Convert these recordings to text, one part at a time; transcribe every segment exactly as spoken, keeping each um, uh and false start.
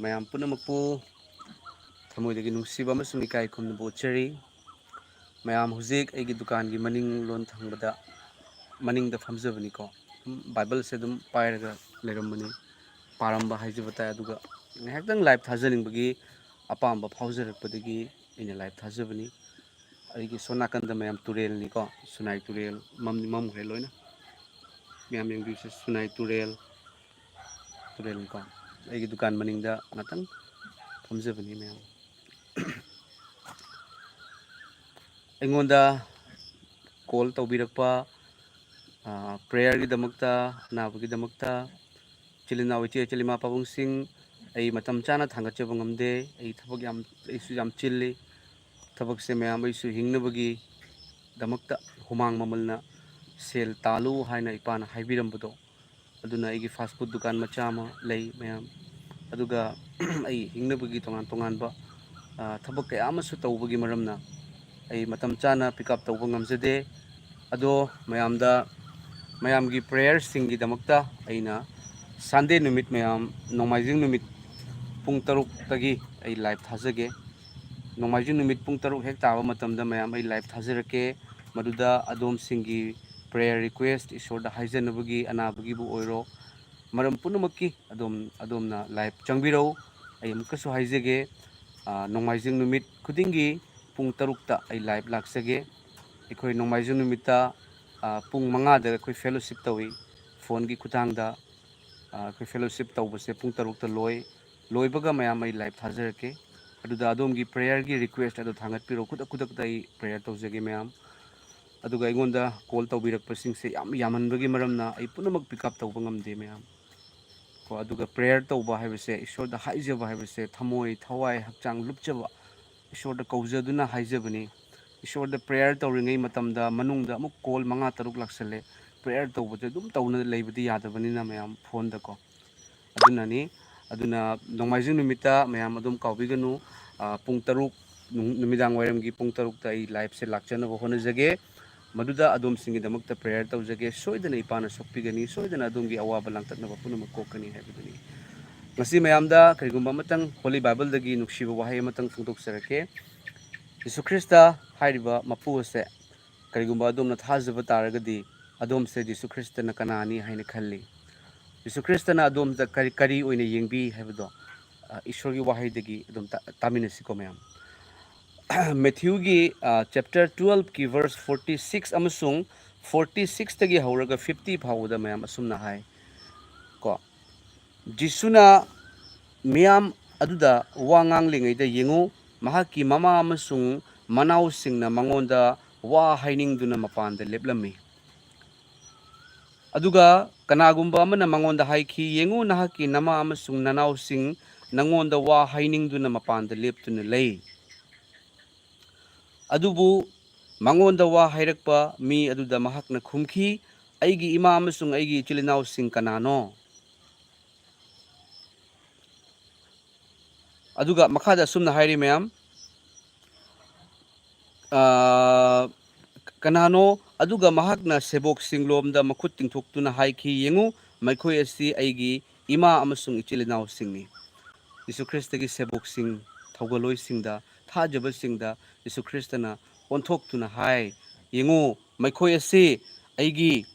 ꯃꯌꯥꯝ ꯄꯨꯝꯅꯃꯛꯄꯨ ꯊꯃꯣꯏꯗꯒꯤ ꯅꯨꯡꯁꯤꯕ ꯑꯃꯁꯨꯡ ꯏꯀꯥꯏ ꯈꯨꯝꯅꯕ ꯎꯠꯆꯔꯤ꯫ ꯃꯌꯥꯝ ꯍꯧꯖꯤꯛ ꯑꯩꯒꯤ ꯗꯨꯀꯥꯟꯒꯤ ꯃꯅꯤꯡ ꯂꯣꯟ ꯊꯪꯕꯗ, ꯃꯅꯤꯡꯗ ꯐꯝꯖꯕꯅꯤꯀꯣ꯫ ꯁꯨꯝ ꯕꯥꯏꯕꯜꯁꯦ ꯑꯗꯨꯝ ꯄꯥꯏꯔꯒ ꯂꯩꯔꯝꯕꯅꯤ, ꯄꯥꯔꯝꯕ ꯍꯥꯏꯖꯕ ꯇꯥꯏ꯫ ꯑꯗꯨꯒ ꯉꯥꯏꯍꯥꯛꯇꯪ ꯂꯥꯏꯞ ꯊꯥꯖꯅꯤꯡꯕꯒꯤ ꯑꯄꯥꯝꯕ ꯐꯥꯎꯖꯔꯛꯄꯗꯒꯤ ꯑꯩꯅ ꯂꯥꯏꯞ ꯊꯥꯖꯕꯅꯤ꯫ ꯑꯩꯒꯤ ꯁꯣꯝ ꯅꯥꯀꯟꯗ ꯃꯌꯥꯝ ꯇꯨꯔꯦꯜꯅꯤꯀꯣ, ꯁꯨꯅꯥꯏ ꯇꯨꯔꯦꯜ ꯃꯝꯗꯤ ꯃꯝꯈ꯭ꯔꯦ ꯂꯣꯏꯅ꯫ ꯃꯌꯥꯝ ꯌꯦꯡꯕꯤꯌꯨꯁꯦ, ꯁꯨꯅꯥꯏ ꯇꯨꯔꯦꯜ, ꯇꯨꯔꯦꯜꯅꯤꯀꯣ꯫ ꯑꯩꯒꯤ ꯗꯨꯀꯥꯟ ꯃꯅꯤꯡꯗ ꯉꯥꯛꯇꯪ ꯐꯝꯖꯕꯅꯤ ꯃꯌꯥꯝ꯫ ꯑꯩꯉꯣꯟꯗ ꯀꯣꯜ ꯇꯧꯕꯤꯔꯛꯄ, ꯑ, ꯄ꯭ꯔꯦꯌꯔꯒꯤꯗꯃꯛꯇ, ꯑꯅꯥꯕꯒꯤꯗꯃꯛꯇ, ꯏꯆꯤꯜ ꯏꯅꯥꯎ, ꯏꯆꯦ ꯏꯆꯤꯜ, ꯏꯃꯥ ꯄꯥꯕꯨꯡꯁꯤꯡ, ꯑꯩ ꯃꯇꯝ ꯆꯥꯅ ꯊꯥꯡꯒꯠꯆꯕ ꯉꯝꯗꯦ꯫ ꯑꯩ ꯊꯕꯛ ꯌꯥꯝ, ꯑꯩꯁꯨ ꯌꯥꯝ ꯆꯤꯜꯂꯤ꯫ ꯊꯕꯛꯁꯦ ꯃꯌꯥꯝ ꯑꯩꯁꯨ ꯍꯤꯡꯅꯕꯒꯤꯗꯃꯛꯇ ꯍꯨꯃꯥꯡ ꯃꯃꯜꯅ ꯁꯦꯜ ꯇꯥꯜꯂꯨ ꯍꯥꯏꯅ ꯏꯄꯥꯅ ꯍꯥꯏꯕꯤꯔꯝꯕꯗꯣ, ꯑꯗꯨꯅ ꯑꯩꯒꯤ ꯐꯥꯁ ꯐꯨꯗ ꯗꯨꯀꯥꯟ ꯃꯆꯥ ꯑꯃ ꯂꯩ ꯃꯌꯥꯝ꯫ ꯑꯗꯨꯒ ꯑꯩ ꯍꯤꯡꯅꯕꯒꯤ ꯇꯣꯉꯥꯟ ꯇꯣꯉꯥꯟꯕ, ꯑ, ꯊꯕꯛ ꯀꯌꯥ ꯑꯃꯁꯨ ꯇꯧꯕꯒꯤ ꯃꯔꯝꯅ ꯑꯩ ꯃꯇꯝ ꯆꯥꯅ ꯄꯤꯛ ꯑꯞ ꯇꯧꯕ ꯉꯝꯖꯗꯦ꯫ ꯑꯗꯣ ꯃꯌꯥꯝꯗ, ꯃꯌꯥꯝꯒꯤ ꯄ꯭ꯔꯦꯌꯔꯁꯤꯡꯒꯤꯗꯃꯛꯇ ꯑꯩꯅ ꯁꯟꯗꯦ ꯅꯨꯃꯤꯠ ꯃꯌꯥꯝ, ꯅꯣꯡꯃꯥꯏꯖꯤꯡ ꯅꯨꯃꯤꯠ ꯄꯨꯡ ꯇꯔꯨꯛꯇꯒꯤ ꯑꯩ ꯂꯥꯏꯞ ꯊꯥꯖꯒꯦ꯫ ꯅꯣꯡꯃꯥꯏꯖꯤꯡ ꯅꯨꯃꯤꯠ ꯄꯨꯡ ꯇꯔꯨꯛ ꯍꯦꯛ ꯇꯥꯕ ꯃꯇꯝꯗ ꯃꯌꯥꯝ ꯑꯩ ꯂꯥꯏꯞ ꯊꯥꯖꯔꯛꯀꯦ꯫ ꯃꯗꯨꯗ ꯑꯗꯣꯝꯁꯤꯡꯒꯤ ꯄ꯭ꯔꯦꯌꯔ ꯔꯤꯀ꯭ꯋꯦꯁ, ꯏꯁꯣꯔꯗ ꯍꯥꯏꯖꯅꯕꯒꯤ ꯑꯅꯥꯕꯒꯤꯕꯨ ꯑꯣꯏꯔꯣ, ꯃꯔꯝ ꯄꯨꯝꯅꯃꯛꯀꯤ ꯑꯗꯣꯝ, ꯑꯗꯣꯝꯅ ꯂꯥꯏꯞ ꯆꯪꯕꯤꯔꯛꯎ꯫ ꯑꯩ ꯑꯃꯨꯛꯀꯁꯨ ꯍꯥꯏꯖꯒꯦ, ꯑ, ꯅꯣꯡꯃꯥꯏꯖꯤꯡ ꯅꯨꯃꯤꯠ ꯈꯨꯗꯤꯡꯒꯤ ꯄꯨꯡ ꯇꯔꯨꯛꯇ ꯑꯩ ꯂꯥꯏꯞ ꯂꯥꯛꯆꯒꯦ꯫ ꯑꯩꯈꯣꯏ ꯅꯣꯡꯃꯥꯏꯖꯤꯡ ꯅꯨꯃꯤꯠꯇ, ꯑ, ꯄꯨꯡ ꯃꯉꯥꯗ ꯑꯩꯈꯣꯏ ꯐꯦꯂꯣꯁꯤꯞ ꯇꯧꯏ꯫ ꯐꯣꯟꯒꯤ ꯈꯨꯠꯊꯥꯡꯗ, ꯑ, ꯑꯩꯈꯣꯏ ꯐꯦꯂꯣꯁꯤꯞ ꯇꯧꯕꯁꯦ ꯄꯨꯡ ꯇꯔꯨꯛꯇ ꯂꯣꯏ꯫ ꯂꯣꯏꯕꯒ ꯃꯌꯥꯝ ꯑꯩ ꯂꯥꯏꯞ ꯊꯥꯖꯔꯛꯀꯦ꯫ ꯑꯗꯨꯗ ꯑꯗꯣꯝꯒꯤ ꯄ꯭ꯔꯦꯌꯔꯒꯤ ꯔꯤꯀ꯭ꯋꯦꯁ ꯑꯗꯨ ꯊꯥꯡꯒꯠꯄꯤꯔꯣ꯫ ꯈꯨꯗꯛ ꯈꯨꯗꯛꯇ ꯑꯩ ꯄ꯭ꯔꯦꯌꯔ ꯇꯧꯖꯒꯦ ꯃꯌꯥꯝ꯫ ꯑꯗꯨꯒ ꯑꯩꯉꯣꯟꯗ ꯀꯣꯜ ꯇꯧꯕꯤꯔꯛꯄꯁꯤꯡꯁꯦ ꯌꯥꯝ ꯌꯥꯝꯃꯟꯕꯒꯤ ꯃꯔꯝꯅ ꯑꯩ ꯄꯨꯝꯅꯃꯛ ꯄꯤꯛ ꯑꯞ ꯇꯧꯕ ꯉꯝꯗꯦ ꯃꯌꯥꯝ꯫ ꯀꯣ, ꯑꯗꯨꯒ ꯄ꯭ꯔꯦꯌꯔ ꯇꯧꯕ ꯍꯥꯏꯕꯁꯦ, ꯏꯁꯣꯔꯗ ꯍꯥꯏꯖꯕ ꯍꯥꯏꯕꯁꯦ, ꯊꯃꯣꯏ, ꯊꯋꯥꯏ, ꯍꯛꯆꯥꯡ ꯂꯨꯞꯆꯕ, ꯏꯁꯣꯔꯗ ꯀꯧꯖꯗꯨꯅ ꯍꯥꯏꯖꯕꯅꯤ꯫ ꯏꯁꯣꯔꯗ ꯄ꯭ꯔꯦꯌꯔ ꯇꯧꯔꯤꯉꯩ ꯃꯇꯝꯗ ꯃꯅꯨꯡꯗ ꯑꯃꯨꯛ ꯀꯣꯜ ꯃꯉꯥ ꯇꯔꯨꯛ ꯂꯥꯛꯁꯜꯂꯦ꯫ ꯄ꯭ꯔꯦꯌꯔ ꯇꯧꯕꯁꯦ ꯑꯗꯨꯝ ꯇꯧꯅ ꯂꯩꯕꯗꯤ ꯌꯥꯗꯕꯅꯤꯅ ꯃꯌꯥꯝ ꯐꯣꯟꯗꯀꯣ꯫ ꯑꯗꯨꯅꯅꯤ꯫ ꯑꯗꯨꯅ ꯅꯣꯡꯃꯥꯏꯖꯤꯡ ꯅꯨꯃꯤꯠꯇ ꯃꯌꯥꯝ ꯑꯗꯨꯝ ꯀꯥꯎꯕꯤꯒꯅꯨ, ꯑ, ꯄꯨꯡ ꯇꯔꯨꯛ, ꯅꯨꯡ-, ꯅꯨꯃꯤꯗꯥꯡ ꯋꯥꯏꯔꯝꯒꯤ ꯄꯨꯡ ꯇꯔꯨꯛꯇ ꯑꯩ ꯂꯥꯏꯞꯁꯦ ꯂꯥꯛꯆꯅꯕ ꯍꯣꯠꯅꯖꯒꯦ꯫ ꯃꯗꯨꯗ ꯑꯗꯣꯝꯁꯤꯡꯒꯤꯗꯃꯛꯇ ꯄ꯭ꯔꯦꯌꯔ ꯇꯧꯖꯒꯦ꯫ ꯁꯣꯏꯗꯅ ꯏꯄꯥꯅ ꯁꯣꯛꯄꯤꯒꯅꯤ, ꯁꯣꯏꯗꯅ ꯑꯗꯣꯝꯒꯤ ꯑꯋꯥꯕ ꯂꯥꯡꯇꯛꯅꯕ ꯄꯨꯝꯅꯃꯛ ꯀꯣꯛꯀꯅꯤ ꯍꯥꯏꯕꯗꯨꯅꯤ꯫ ꯉꯁꯤ ꯃꯌꯥꯝꯗ ꯀꯔꯤꯒꯨꯝꯕ ꯑꯃꯇꯪ Holy Bibleꯗꯒꯤ ꯅꯨꯡꯁꯤꯕ ꯋꯥꯍꯩ ꯑꯃꯇꯪ ꯐꯣꯡꯗꯣꯛꯆꯔꯛꯀꯦ꯫ ꯌꯤꯁꯨ ꯈ꯭ꯔꯤꯁꯇ ꯍꯥꯏꯔꯤꯕ ꯃꯄꯨ ꯑꯁꯦ ꯀꯔꯤꯒꯨꯝꯕ ꯑꯗꯣꯝꯅ ꯊꯥꯖꯕ ꯇꯥꯔꯒꯗꯤ, ꯑꯗꯣꯝꯁꯦ ꯌꯤꯁꯨ ꯈ꯭ꯔꯤꯁꯇꯅ ꯀꯅꯥꯅꯤ ꯍꯥꯏꯅ ꯈꯜꯂꯤ? ꯌꯤꯁꯨ ꯈ꯭ꯔꯤꯁꯇꯅ ꯑꯗꯣꯝꯗ ꯀꯔꯤ, ꯀꯔꯤ ꯑꯣꯏꯅ ꯌꯦꯡꯕꯤ ꯍꯥꯏꯕꯗꯣ, ꯑ, ꯏꯁꯣꯔꯒꯤ ꯋꯥꯍꯩꯗꯒꯤ ꯑꯗꯨꯝ ꯇꯥ-, ꯇꯥꯃꯤꯟꯅꯁꯤꯀꯣ ꯃꯌꯥꯝ꯫ ꯃꯦꯊ꯭ꯌꯨꯒꯤ, ꯑ, chapter twelveꯀꯤ verse forty six ꯑꯃꯁꯨꯡ forty sixꯇꯒꯤ ꯍꯧꯔꯒ fifty ꯐꯥꯎꯕꯗ ꯃꯌꯥꯝ ꯑꯁꯨꯝꯅ ꯍꯥꯏ ꯀꯣ, ꯖꯤꯁꯨꯅ ꯃꯤꯌꯥꯝ ꯑꯗꯨꯗ ꯋꯥ ꯉꯥꯡꯂꯤꯉꯩꯗ ꯌꯦꯡꯉꯨ, ꯃꯍꯥꯛꯀꯤ ꯃꯃꯥ ꯑꯃꯁꯨꯡ ꯃꯅꯥꯎꯁꯤꯡꯅ ꯃꯉꯣꯟꯗ ꯋꯥ ꯍꯥꯏꯅꯤꯡꯗꯨꯅ ꯃꯄꯥꯟꯗ ꯂꯦꯞꯂꯝꯃꯤ꯫ ꯑꯗꯨꯒ ꯀꯅꯥꯒꯨꯝꯕ ꯑꯃꯅ ꯃꯉꯣꯟꯗ ꯍꯥꯏꯈꯤ, "ꯌꯦꯡꯉꯨ, ꯅꯍꯥꯛꯀꯤ ꯅꯃꯥ ꯑꯃꯁꯨꯡ ꯅꯅꯥꯎꯁꯤꯡ ꯅꯉꯣꯟꯗ ꯋꯥ ꯍꯥꯏꯅꯤꯡꯗꯨꯅ ꯃꯄꯥꯟꯗ ꯂꯦꯞꯇꯨꯅ ꯂꯩ꯫" ꯑꯗꯨꯕꯨ ꯃꯉꯣꯟꯗ ꯋꯥ ꯍꯥꯏꯔꯛꯄ ꯃꯤ ꯑꯗꯨꯗ ꯃꯍꯥꯛꯅ ꯈꯨꯝꯈꯤ, "ꯑꯩꯒꯤ ꯏꯃꯥ ꯑꯃꯁꯨꯡ ꯑꯩꯒꯤ ꯏꯆꯤꯜ ꯏꯅꯥꯎꯁꯤꯡ ꯀꯅꯥꯅꯣ?" ꯑꯗꯨꯒ ꯃꯈꯥꯗ ꯑꯁꯨꯝꯅ ꯍꯥꯏꯔꯤ ꯃꯌꯥꯝ, ꯑ, ꯀꯅꯥꯅꯣ? ꯑꯗꯨꯒ ꯃꯍꯥꯛꯅ ꯁꯦꯕꯣꯛꯁꯤꯡ ꯂꯣꯝꯗ ꯃꯈꯨꯠ ꯇꯤꯡꯊꯣꯛꯇꯨꯅ ꯍꯥꯏꯈꯤ, "ꯌꯦꯡꯉꯨ, ꯃꯈꯣꯏ ꯑꯁꯤ ꯑꯩꯒꯤ ꯏꯃꯥ ꯑꯃꯁꯨꯡ ꯏꯆꯤꯜ ꯏꯅꯥꯎꯁꯤꯡꯅꯤ꯫" ꯌꯤꯁꯨ ꯈ꯭ꯔꯤꯁꯇꯒꯤ ꯁꯦꯕꯣꯛꯁꯤꯡ, ꯊꯧꯒꯜꯂꯣꯏꯁꯤꯡꯗ, ꯊꯥꯖꯕꯁꯤꯡꯗ ꯌꯤꯁꯨ ꯈ꯭ꯔꯤꯁꯇꯅ ꯑꯣꯟꯊꯣꯛꯇꯨꯅ ꯍꯥꯏ, "ꯌꯦꯡꯉꯨ, ꯃꯈꯣꯏ ꯑꯁꯤ ꯑꯩꯒꯤ,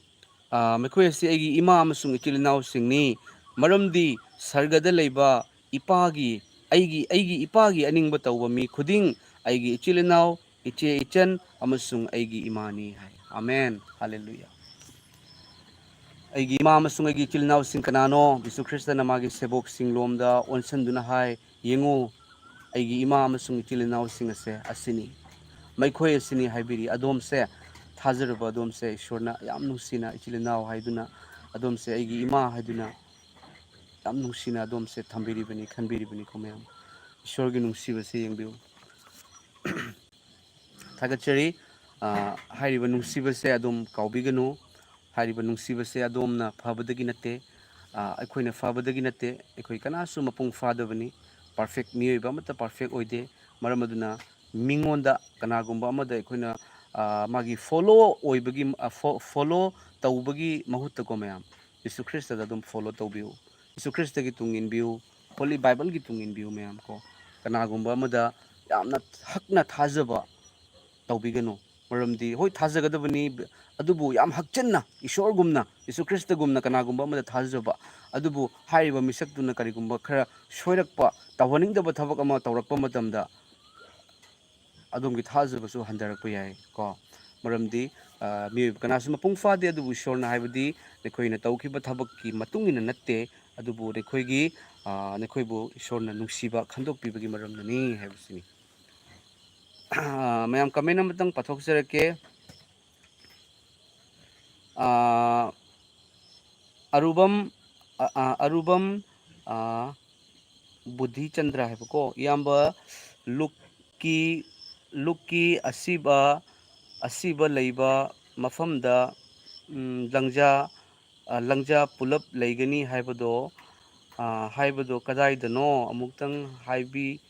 ꯑ, ꯃꯈꯣꯏ ꯑꯁꯤ ꯑꯩꯒꯤ ꯏꯃꯥ ꯑꯃꯁꯨꯡ ꯏꯆꯤꯜ ꯏꯅꯥꯎꯁꯤꯡꯅꯤ, ꯃꯔꯝꯗꯤ ꯁꯔꯒꯗ ꯂꯩꯕ ꯏꯄꯥꯒꯤ, ꯑꯩꯒꯤ, ꯑꯩꯒꯤ ꯏꯄꯥꯒꯤ ꯑꯅꯤꯡꯕ ꯇꯧꯕ ꯃꯤ ꯈꯨꯗꯤꯡ ꯑꯩꯒꯤ ꯏꯆꯤꯜ ꯏꯅꯥꯎ, ꯏꯆꯦ ꯏꯆꯟ ꯑꯃꯁꯨꯡ ꯑꯩꯒꯤ ꯏꯃꯥꯅꯤ" ꯍꯥꯏ꯫ ꯑꯥꯃꯦꯟ꯫ ꯍꯥꯂꯦꯂꯨꯌꯥ꯫ "ꯑꯩꯒꯤ ꯏꯃꯥ ꯑꯃꯁꯨꯡ ꯑꯩꯒꯤ ꯏꯆꯤꯜ ꯏꯅꯥꯎꯁꯤꯡ ꯀꯅꯥꯅꯣ?" ꯌꯤꯁꯨ ꯈ꯭ꯔꯤꯁꯇꯅ ꯃꯥꯒꯤ ꯁꯦꯕꯣꯛꯁꯤꯡ ꯂꯣꯝꯗ ꯑꯣꯟꯁꯤꯟꯗꯨꯅ ꯍꯥꯏ, "ꯌꯦꯡꯉꯨ, ꯑꯩꯒꯤ ꯏꯃꯥ ꯑꯃꯁꯨꯡ ꯏꯆꯤꯜ ꯏꯅꯥꯎꯁꯤꯡ ꯑꯁꯦ ꯑꯁꯤꯅꯤ, ꯃꯈꯣꯏ ꯑꯁꯤꯅꯤ" ꯍꯥꯏꯕꯤꯔꯤ꯫ ꯑꯗꯣꯝꯁꯦ, ꯊꯥꯖꯔꯕ ꯑꯗꯣꯝꯁꯦ, ꯏꯁꯣꯔꯅ ꯌꯥꯝ ꯅꯨꯡꯁꯤꯅ ꯏꯆꯤꯜ ꯏꯅꯥꯎ ꯍꯥꯏꯗꯨꯅ, ꯑꯗꯣꯝꯁꯦ ꯑꯩꯒꯤ ꯏꯃꯥ ꯍꯥꯏꯗꯨꯅ ꯌꯥꯝ ꯅꯨꯡꯁꯤꯅ ꯑꯗꯣꯝꯁꯦ ꯊꯝꯕꯤꯔꯤꯕꯅꯤ, ꯈꯟꯕꯤꯔꯤꯕꯅꯤꯀꯣ ꯃꯌꯥꯝ꯫ ꯏꯁꯣꯔꯒꯤ ꯅꯨꯡꯁꯤꯕꯁꯦ ꯌꯦꯡꯕꯤꯌꯨ꯫ ꯊꯥꯒꯠꯆꯔꯤ꯫ ꯑ, ꯍꯥꯏꯔꯤꯕ ꯅꯨꯡꯁꯤꯕꯁꯦ ꯑꯗꯨꯝ ꯀꯥꯎꯕꯤꯒꯅꯨ꯫ ꯍꯥꯏꯔꯤꯕ ꯅꯨꯡꯁꯤꯕꯁꯦ ꯑꯗꯣꯝꯅ ꯐꯕꯗꯒꯤ ꯅꯠꯇꯦ, ꯑ, ꯑꯩꯈꯣꯏꯅ ꯐꯕꯗꯒꯤ ꯅꯠꯇꯦ꯫ ꯑꯩꯈꯣꯏ ꯀꯅꯥꯁꯨ ꯃꯄꯨꯡ ꯐꯥꯗꯕꯅꯤ꯫ Perfect, ꯃꯤꯑꯣꯏꯕ ꯑꯃꯠꯇ perfect ꯑꯣꯏꯗꯦ꯫ ꯃꯔꯝ ꯑꯗꯨꯅ ꯃꯤꯉꯣꯟꯗ, ꯀꯅꯥꯒꯨꯝꯕ ꯑꯃꯗ ꯑꯩꯈꯣꯏꯅ, ꯑ, ꯃꯥꯒꯤ follow ꯑꯣꯏꯕꯒꯤ, ꯑ, fo-, follow ꯇꯧꯕꯒꯤ ꯃꯍꯨꯠꯇꯀꯣ ꯃꯌꯥꯝ, ꯌꯤꯁꯨ ꯈ꯭ꯔꯤꯁꯇꯗ ꯑꯗꯨꯝ follow ꯇꯧꯕꯤꯌꯨ꯫ ꯌꯤꯁꯨ ꯈ꯭ꯔꯤꯁꯇꯒꯤ ꯇꯨꯡ ꯏꯟꯕꯤꯌꯨ, Holy Bible-ꯒꯤ ꯇꯨꯡ ꯏꯟꯕꯤꯌꯨ ꯃꯌꯥꯝ ꯀꯣ꯫ ꯀꯅꯥꯒꯨꯝꯕ ꯑꯃꯗ ꯌꯥꯝꯅ ꯍꯛꯅ ꯊꯥꯖꯕ ꯇꯧꯕꯤꯒꯅꯨ꯫ ꯃꯔꯝꯗꯤ ꯍꯣꯏ ꯊꯥꯖꯒꯗꯕꯅꯤ, ꯑꯗꯨꯕꯨ ꯌꯥꯝ ꯍꯛꯆꯤꯟꯅ ꯏꯁꯣꯔꯒꯨꯝꯅ, ꯌꯤꯁꯨ ꯈ꯭ꯔꯤꯁꯇꯒꯨꯝꯅ ꯀꯅꯥꯒꯨꯝꯕ ꯑꯃꯗ ꯊꯥꯖꯕ, ꯑꯗꯨꯕꯨ ꯍꯥꯏꯔꯤꯕ ꯃꯤꯁꯛꯇꯨꯅ ꯀꯔꯤꯒꯨꯝꯕ ꯈꯔ ꯁꯣꯏꯔꯛꯄ, ꯇꯧꯍꯟꯅꯤꯡꯗꯕ ꯊꯕꯛ ꯑꯃ ꯇꯧꯔꯛꯄ ꯃꯇꯝꯗ ꯑꯗꯣꯝꯒꯤ ꯊꯥꯖꯕꯁꯨ ꯍꯟꯊꯔꯛꯄ ꯌꯥꯏ ꯀꯣ꯫ ꯃꯔꯝꯗꯤ, ꯑ, ꯃꯤꯑꯣꯏꯕ ꯀꯅꯥꯁꯨ ꯃꯄꯨꯡ ꯐꯥꯗꯦ, ꯑꯗꯨꯕꯨ ꯏꯁꯣꯔꯅ ꯍꯥꯏꯕꯗꯤ ꯅꯈꯣꯏꯅ ꯇꯧꯈꯤꯕ ꯊꯕꯛꯀꯤ ꯃꯇꯨꯡ ꯏꯟꯅ ꯅꯠꯇꯦ, ꯑꯗꯨꯕꯨ ꯅꯈꯣꯏꯒꯤ, ꯑ, ꯅꯈꯣꯏꯕꯨ ꯏꯁꯣꯔꯅ ꯅꯨꯡꯁꯤꯕ ꯈꯟꯗꯣꯛꯄꯤꯕꯒꯤ ꯃꯔꯝꯅꯅꯤ ꯍꯥꯏꯕꯁꯤꯅꯤ꯫ ꯑ, ꯃꯌꯥꯝ comment ꯑꯃꯇꯪ ꯄꯥꯊꯣꯛꯆꯔꯛꯀꯦ꯫ ꯑ, ꯑꯔꯨꯕꯝ, ꯑ, ꯑ, ꯑꯔꯨꯕꯝ, ꯑ, ꯕꯨꯙꯤꯆꯟꯗ꯭ꯔ ꯍꯥꯏꯕꯀꯣ, ꯏꯌꯥꯝꯕ ꯂꯨꯛꯀꯤ, ꯂꯨꯛꯀꯤ ꯑꯁꯤꯕ, ꯑꯁꯤꯕ ꯂꯩꯕ ꯃꯐꯝꯗ, ꯎꯝ, ꯂꯪꯖꯥ, ꯑ, ꯂꯪꯖꯥ ꯄꯨꯂꯞ ꯂꯩꯒꯅꯤ ꯍꯥꯏꯕꯗꯣ, ꯑ, ꯍꯥꯏꯕꯗꯣ ꯀꯗꯥꯏꯗꯅꯣ? ꯑꯃꯨꯛꯇꯪ ꯍꯥꯏꯕꯤ-,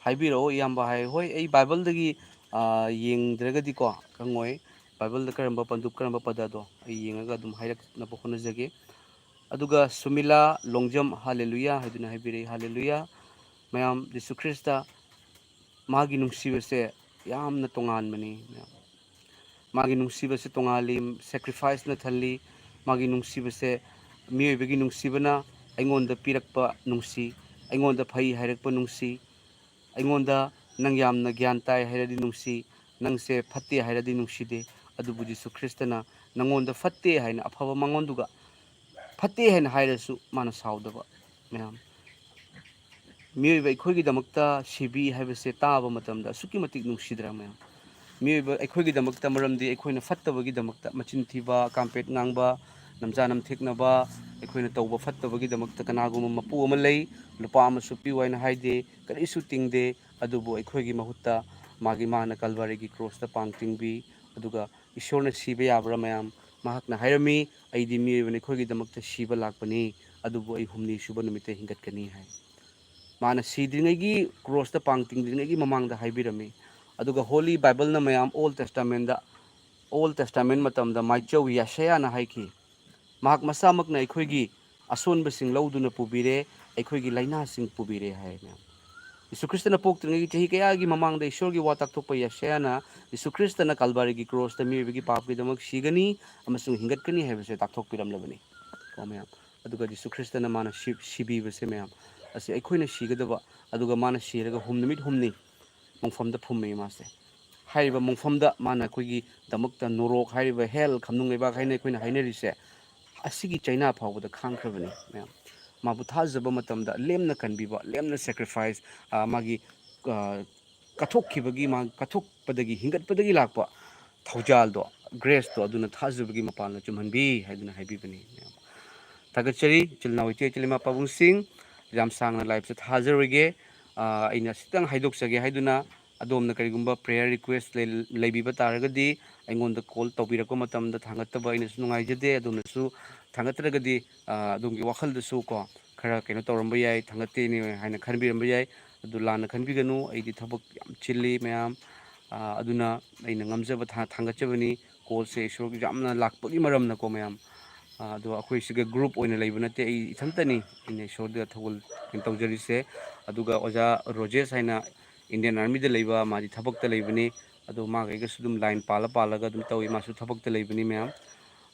ꯍꯥꯏꯕꯤꯔꯛꯑꯣ ꯏꯌꯥꯝꯕ ꯍꯥꯏ꯫ ꯍꯣꯏ, ꯑꯩ ꯕꯥꯏꯕꯜꯗꯒꯤ, ꯑ, ꯌꯦꯡꯗ꯭ꯔꯒꯗꯤꯀꯣ ꯈꯪꯉꯣꯏ꯫ ꯕꯥꯏꯕꯜꯗ ꯀꯔꯝꯕ ꯄꯟꯗꯨꯞ, ꯀꯔꯝꯕ ꯄꯗꯗꯣ ꯑꯩ ꯌꯦꯡꯉꯒ ꯑꯗꯨꯝ ꯍꯥꯏꯔꯛꯅꯕ ꯍꯣꯠꯅꯖꯒꯦ꯫ ꯑꯗꯨꯒ ꯁꯨꯃꯤꯂꯥ ꯂꯣꯡꯖꯝ ꯍꯥꯂꯦꯂꯨꯌꯥ ꯍꯥꯏꯗꯨꯅ ꯍꯥꯏꯕꯤꯔꯛꯏ꯫ ꯍꯥꯂꯦꯂꯨꯌꯥ꯫ ꯃꯌꯥꯝ, ꯖꯤꯁꯨ ꯈ꯭ꯔꯤꯁꯇ ꯃꯥꯒꯤ ꯅꯨꯡꯁꯤꯕꯁꯦ ꯌꯥꯝꯅ ꯇꯣꯉꯥꯟꯕꯅꯤ꯫ ꯃꯥꯒꯤ ꯅꯨꯡꯁꯤꯕꯁꯦ ꯇꯣꯉꯥꯜꯂꯤ, sacrifice-ꯅ ꯊꯜꯂꯤ꯫ ꯃꯥꯒꯤ ꯅꯨꯡꯁꯤꯕꯁꯦ, ꯃꯤꯑꯣꯏꯕꯒꯤ ꯅꯨꯡꯁꯤꯕꯅ ꯑꯩꯉꯣꯟꯗ ꯄꯤꯔꯛꯄ ꯅꯨꯡꯁꯤ, ꯑꯩꯉꯣꯟꯗ ꯐꯩ ꯍꯥꯏꯔꯛꯄ ꯅꯨꯡꯁꯤ, ꯑꯩꯉꯣꯟꯗ ꯅꯪ ꯌꯥꯝꯅ ꯒ꯭ꯌꯥꯟ ꯇꯥꯏ ꯍꯥꯏꯔꯗꯤ ꯅꯨꯡꯁꯤ, ꯅꯪꯁꯦ ꯐꯠꯇꯦ ꯍꯥꯏꯔꯗꯤ ꯅꯨꯡꯁꯤꯗꯦ꯫ ꯑꯗꯨꯕꯨ ꯖꯤꯁꯨ ꯈ꯭ꯔꯤꯁꯇꯅ ꯅꯪꯉꯣꯟꯗ ꯐꯠꯇꯦ ꯍꯥꯏꯅ, ꯑꯐꯕ ꯃꯉꯣꯟꯗꯨꯒ ꯐꯠꯇꯦ ꯍꯥꯏꯅ ꯍꯥꯏꯔꯁꯨ ꯃꯥꯅ ꯁꯥꯎꯗꯕ꯫ ꯃꯌꯥꯝ, ꯃꯤꯑꯣꯏꯕ ꯑꯩꯈꯣꯏꯒꯤꯗꯃꯛꯇ ꯁꯤꯕꯤ ꯍꯥꯏꯕꯁꯦ ꯇꯥꯕ ꯃꯇꯝꯗ ꯑꯁꯨꯛꯀꯤ ꯃꯇꯤꯛ ꯅꯨꯡꯁꯤꯗ꯭ꯔꯥ ꯃꯌꯥꯝ? ꯃꯤꯑꯣꯏꯕ ꯑꯩꯈꯣꯏꯒꯤꯗꯃꯛꯇ, ꯃꯔꯝꯗꯤ ꯑꯩꯈꯣꯏꯅ ꯐꯠꯇꯕꯒꯤꯗꯃꯛꯇ, ꯃꯆꯤꯟ ꯊꯤꯕ, ꯀꯥꯝꯄꯦꯠ ꯉꯥꯡꯕ, ꯅꯝꯖꯥ ꯅꯝꯊꯦꯛꯅꯕ, ꯑꯩꯈꯣꯏꯅ ꯇꯧꯕ ꯐꯠꯇꯕꯒꯤꯗꯃꯛꯇ ꯀꯅꯥꯒꯨꯝꯕ ꯃꯄꯨ ꯑꯃ ꯂꯩ, ꯂꯨꯄꯥ ꯑꯃꯁꯨ ꯄꯤꯌꯨ ꯍꯥꯏꯅ ꯍꯥꯏꯗꯦ, ꯀꯔꯤꯁꯨ ꯇꯤꯡꯗꯦ, ꯑꯗꯨꯕꯨ ꯑꯩꯈꯣꯏꯒꯤ ꯃꯍꯨꯠꯇ ꯃꯥꯒꯤ, ꯃꯥꯅ ꯀꯜꯚꯔꯤꯒꯤ ꯀ꯭ꯔꯣꯁꯇ ꯄꯥꯡ ꯇꯤꯡꯕꯤ꯫ ꯑꯗꯨꯒ ꯏꯁꯣꯔꯅ ꯁꯤꯕ ꯌꯥꯕ꯭ꯔꯥ ꯃꯌꯥꯝ? ꯃꯍꯥꯛꯅ ꯍꯥꯏꯔꯝꯃꯤ, "ꯑꯩꯗꯤ ꯃꯤꯑꯣꯏꯕ ꯅꯈꯣꯏꯒꯤꯗꯃꯛꯇ ꯁꯤꯕ ꯂꯥꯛꯄꯅꯤ, ꯑꯗꯨꯕꯨ ꯑꯩ ꯍꯨꯝꯅꯤ ꯁꯨꯕ ꯅꯨꯃꯤꯠꯇ ꯍꯤꯡꯒꯠꯀꯅꯤ" ꯍꯥꯏ꯫ ꯃꯥꯅ ꯁꯤꯗ꯭ꯔꯤꯉꯩꯒꯤ, ꯀ꯭ꯔꯣꯁꯇ ꯄꯥꯡ ꯇꯤꯡꯗ꯭ꯔꯤꯉꯩꯒꯤ ꯃꯃꯥꯡꯗ ꯍꯥꯏꯕꯤꯔꯝꯃꯤ꯫ ꯑꯗꯨꯒ Holy Bible-ꯅ ꯃꯌꯥꯝ Old Testament-ꯗ, Old Testament ꯃꯇꯝꯗ ꯃꯥꯏꯆꯧ ꯌꯥꯁꯌꯥꯅ ꯍꯥꯏꯈꯤ, ꯃꯍꯥꯛ ꯃꯁꯥꯃꯛꯅ ꯑꯩꯈꯣꯏꯒꯤ, ꯑꯁꯣꯟꯕꯁꯤꯡ ꯂꯧꯗꯨꯅ ꯄꯨꯕꯤꯔꯦ, ꯑꯩꯈꯣꯏꯒꯤ ꯂꯥꯏꯅꯥꯁꯤꯡ ꯄꯨꯕꯤꯔꯦ ꯍꯥꯏ ꯃꯌꯥꯝ꯫ ꯌꯤꯁꯨ ꯈ꯭ꯔꯤꯁꯇꯅ ꯄꯣꯛꯇ꯭ꯔꯤꯉꯩꯒꯤ ꯆꯍꯤ ꯀꯌꯥꯒꯤ ꯃꯃꯥꯡꯗ ꯏꯁꯣꯔꯒꯤ ꯋꯥ ꯇꯥꯛꯊꯣꯛꯄ ꯌꯦꯁꯥꯌꯥꯅ ꯌꯤꯁꯨ ꯈ꯭ꯔꯤꯁꯇꯅ ꯀꯜꯕꯥꯔꯤꯒꯤ ꯀ꯭ꯔꯣꯁꯇ ꯃꯤꯑꯣꯏꯕꯒꯤ ꯄꯥꯞꯀꯤꯗꯃꯛ ꯁꯤꯒꯅꯤ ꯑꯃꯁꯨꯡ ꯍꯤꯡꯒꯠꯀꯅꯤ ꯍꯥꯏꯕꯁꯦ ꯇꯥꯛꯊꯣꯛꯄꯤꯔꯝꯂꯕꯅꯤ꯫ ꯀꯣ ꯃꯌꯥꯝ, ꯑꯗꯨꯒ ꯌꯤꯁꯨ ꯈ꯭ꯔꯤꯁꯇꯅ ꯃꯥꯅ ꯁꯤ-, ꯁꯤꯕꯤꯕꯁꯦ ꯃꯌꯥꯝ, ꯑꯁꯤ ꯑꯩꯈꯣꯏꯅ ꯁꯤꯒꯗꯕ, ꯑꯗꯨꯒ ꯃꯥꯅ ꯁꯤꯔꯒ ꯍꯨꯝ, ꯅꯨꯃꯤꯠ ꯍꯨꯝꯅꯤ ꯃꯣꯡꯐꯝꯗ ꯐꯨꯝꯃꯤ ꯃꯥꯁꯦ꯫ ꯍꯥꯏꯔꯤꯕ ꯃꯣꯡꯐꯝꯗ ꯃꯥꯅ ꯑꯩꯈꯣꯏꯒꯤꯗꯃꯛꯇ ꯅꯣꯔꯣꯛ ꯍꯥꯏꯔꯤꯕ ꯍꯦꯜ, ꯈꯝꯅꯨꯡ ꯂꯩꯕꯥꯛ ꯍꯥꯏꯅ ꯑꯩꯈꯣꯏꯅ ꯍꯥꯏꯅꯔꯤꯁꯦ, ꯑꯁꯤꯒꯤ ꯆꯩꯅꯥ ꯐꯥꯎꯕꯗ ꯈꯥꯡꯈ꯭ꯔꯕꯅꯤ ꯃꯌꯥꯝ꯫ ꯃꯥꯕꯨ ꯊꯥꯖꯕ ꯃꯇꯝꯗ ꯂꯦꯝꯅ ꯀꯟꯕꯤꯕ, ꯂꯦꯝꯅ ꯁꯦꯀ꯭ꯔꯤꯐꯥꯏꯁ, ꯃꯥꯒꯤ, ꯑ, ꯀꯠꯊꯣꯛꯈꯤꯕꯒꯤ, ꯃꯥ ꯀꯠꯊꯣꯛꯄꯗꯒꯤ, ꯍꯤꯡꯒꯠꯄꯗꯒꯤ ꯂꯥꯛꯄ ꯊꯧꯖꯥꯜꯗꯣ, ꯒ꯭ꯔꯦꯁꯇꯣ, ꯑꯗꯨꯅ ꯊꯥꯖꯕꯒꯤ ꯃꯄꯥꯟꯅ ꯆꯨꯝꯍꯟꯕꯤ ꯍꯥꯏꯗꯨꯅ ꯍꯥꯏꯕꯤꯕꯅꯤ ꯃꯌꯥꯝ꯫ ꯊꯥꯒꯠꯆꯔꯤ ꯏꯆꯤꯜ ꯏꯅꯥꯎ, ꯏꯆꯦ ꯏꯆꯤꯜ ꯏꯃꯥ ꯄꯥꯕꯨꯡꯁꯤꯡ꯫ ꯌꯥꯝ ꯁꯥꯡꯅ ꯂꯥꯏꯐꯁꯦ ꯊꯥꯖꯔꯣꯏꯒꯦ꯫ ꯑ, ꯑꯩꯅ ꯁꯤꯇꯪ ꯍꯥꯏꯗꯣꯛꯆꯒꯦ ꯍꯥꯏꯗꯨꯅ, ꯑꯗꯣꯝꯅ ꯀꯔꯤꯒꯨꯝꯕ ꯄ꯭ꯔꯦꯌꯔ ꯔꯤꯀ꯭ꯋꯦꯁ ꯂꯩ-, ꯂꯩꯕꯤꯕ ꯇꯥꯔꯒꯗꯤ ꯑꯩꯉꯣꯟꯗ ꯀꯣꯜ ꯇꯧꯕꯤꯔꯛꯄ ꯃꯇꯝꯗ ꯊꯥꯡꯒꯠꯇꯕ ꯑꯩꯅꯁꯨ ꯅꯨꯡꯉꯥꯏꯖꯗꯦ꯫ ꯑꯗꯣꯝꯅꯁꯨ ꯊꯥꯡꯒꯠꯇ꯭ꯔꯒꯗꯤ, ꯑ, ꯑꯗꯣꯝꯒꯤ ꯋꯥꯈꯜꯗꯁꯨ ꯀꯣ, ꯈꯔ ꯀꯩꯅꯣ ꯇꯧꯔꯝꯕ ꯌꯥꯏ, ꯊꯥꯡꯒꯠꯇꯦꯅꯦ ꯍꯥꯏꯅ ꯈꯟꯕꯤꯔꯝꯕ ꯌꯥꯏ꯫ ꯑꯗꯨ ꯂꯥꯟꯅ ꯈꯟꯕꯤꯒꯅꯨ, ꯑꯩꯗꯤ ꯊꯕꯛ ꯌꯥꯝ ꯆꯤꯜꯂꯤ ꯃꯌꯥꯝ꯫ ꯑ, ꯑꯗꯨꯅ ꯑꯩꯅ ꯉꯝꯖꯕ ꯊꯥ-, ꯊꯥꯡꯒꯠꯆꯕꯅꯤ꯫ ꯀꯣꯜꯁꯦ ꯏꯁꯣꯔꯒꯤ ꯌꯥꯝꯅ ꯂꯥꯛꯄꯒꯤ ꯃꯔꯝꯅꯀꯣ ꯃꯌꯥꯝ꯫ ꯑ, ꯑꯗꯣ ꯑꯩꯈꯣꯏ ꯁꯤꯒ ꯒ꯭ꯔꯨꯞ ꯑꯣꯏꯅ ꯂꯩꯕ ꯅꯠꯇꯦ, ꯑꯩ ꯏꯊꯟꯇꯅꯤ ꯑꯩꯅ ꯏꯁꯣꯔꯗ ꯊꯧꯒꯜ ꯀꯩꯅꯣ ꯇꯧꯖꯔꯤꯁꯦ꯫ ꯑꯗꯨꯒ ꯑꯣꯖꯥ ꯔꯣꯖꯦꯁ ꯍꯥꯏꯅ ꯏꯟꯗꯤꯌꯟ ꯑꯥꯔꯃꯤꯗ ꯂꯩꯕ, ꯃꯥꯗꯤ ꯊꯕꯛꯇ ꯂꯩꯕꯅꯤ꯫ ꯑꯗꯣ ꯃꯥꯒ ꯑꯩꯒꯁꯨ ꯑꯗꯨꯝ ꯂꯥꯏꯟ ꯄꯥꯜꯂ ꯄꯥꯜꯂꯒ ꯑꯗꯨꯝ ꯇꯧꯏ, ꯃꯥꯁꯨ ꯊꯕꯛꯇ ꯂꯩꯕꯅꯤ ꯃꯌꯥꯝ꯫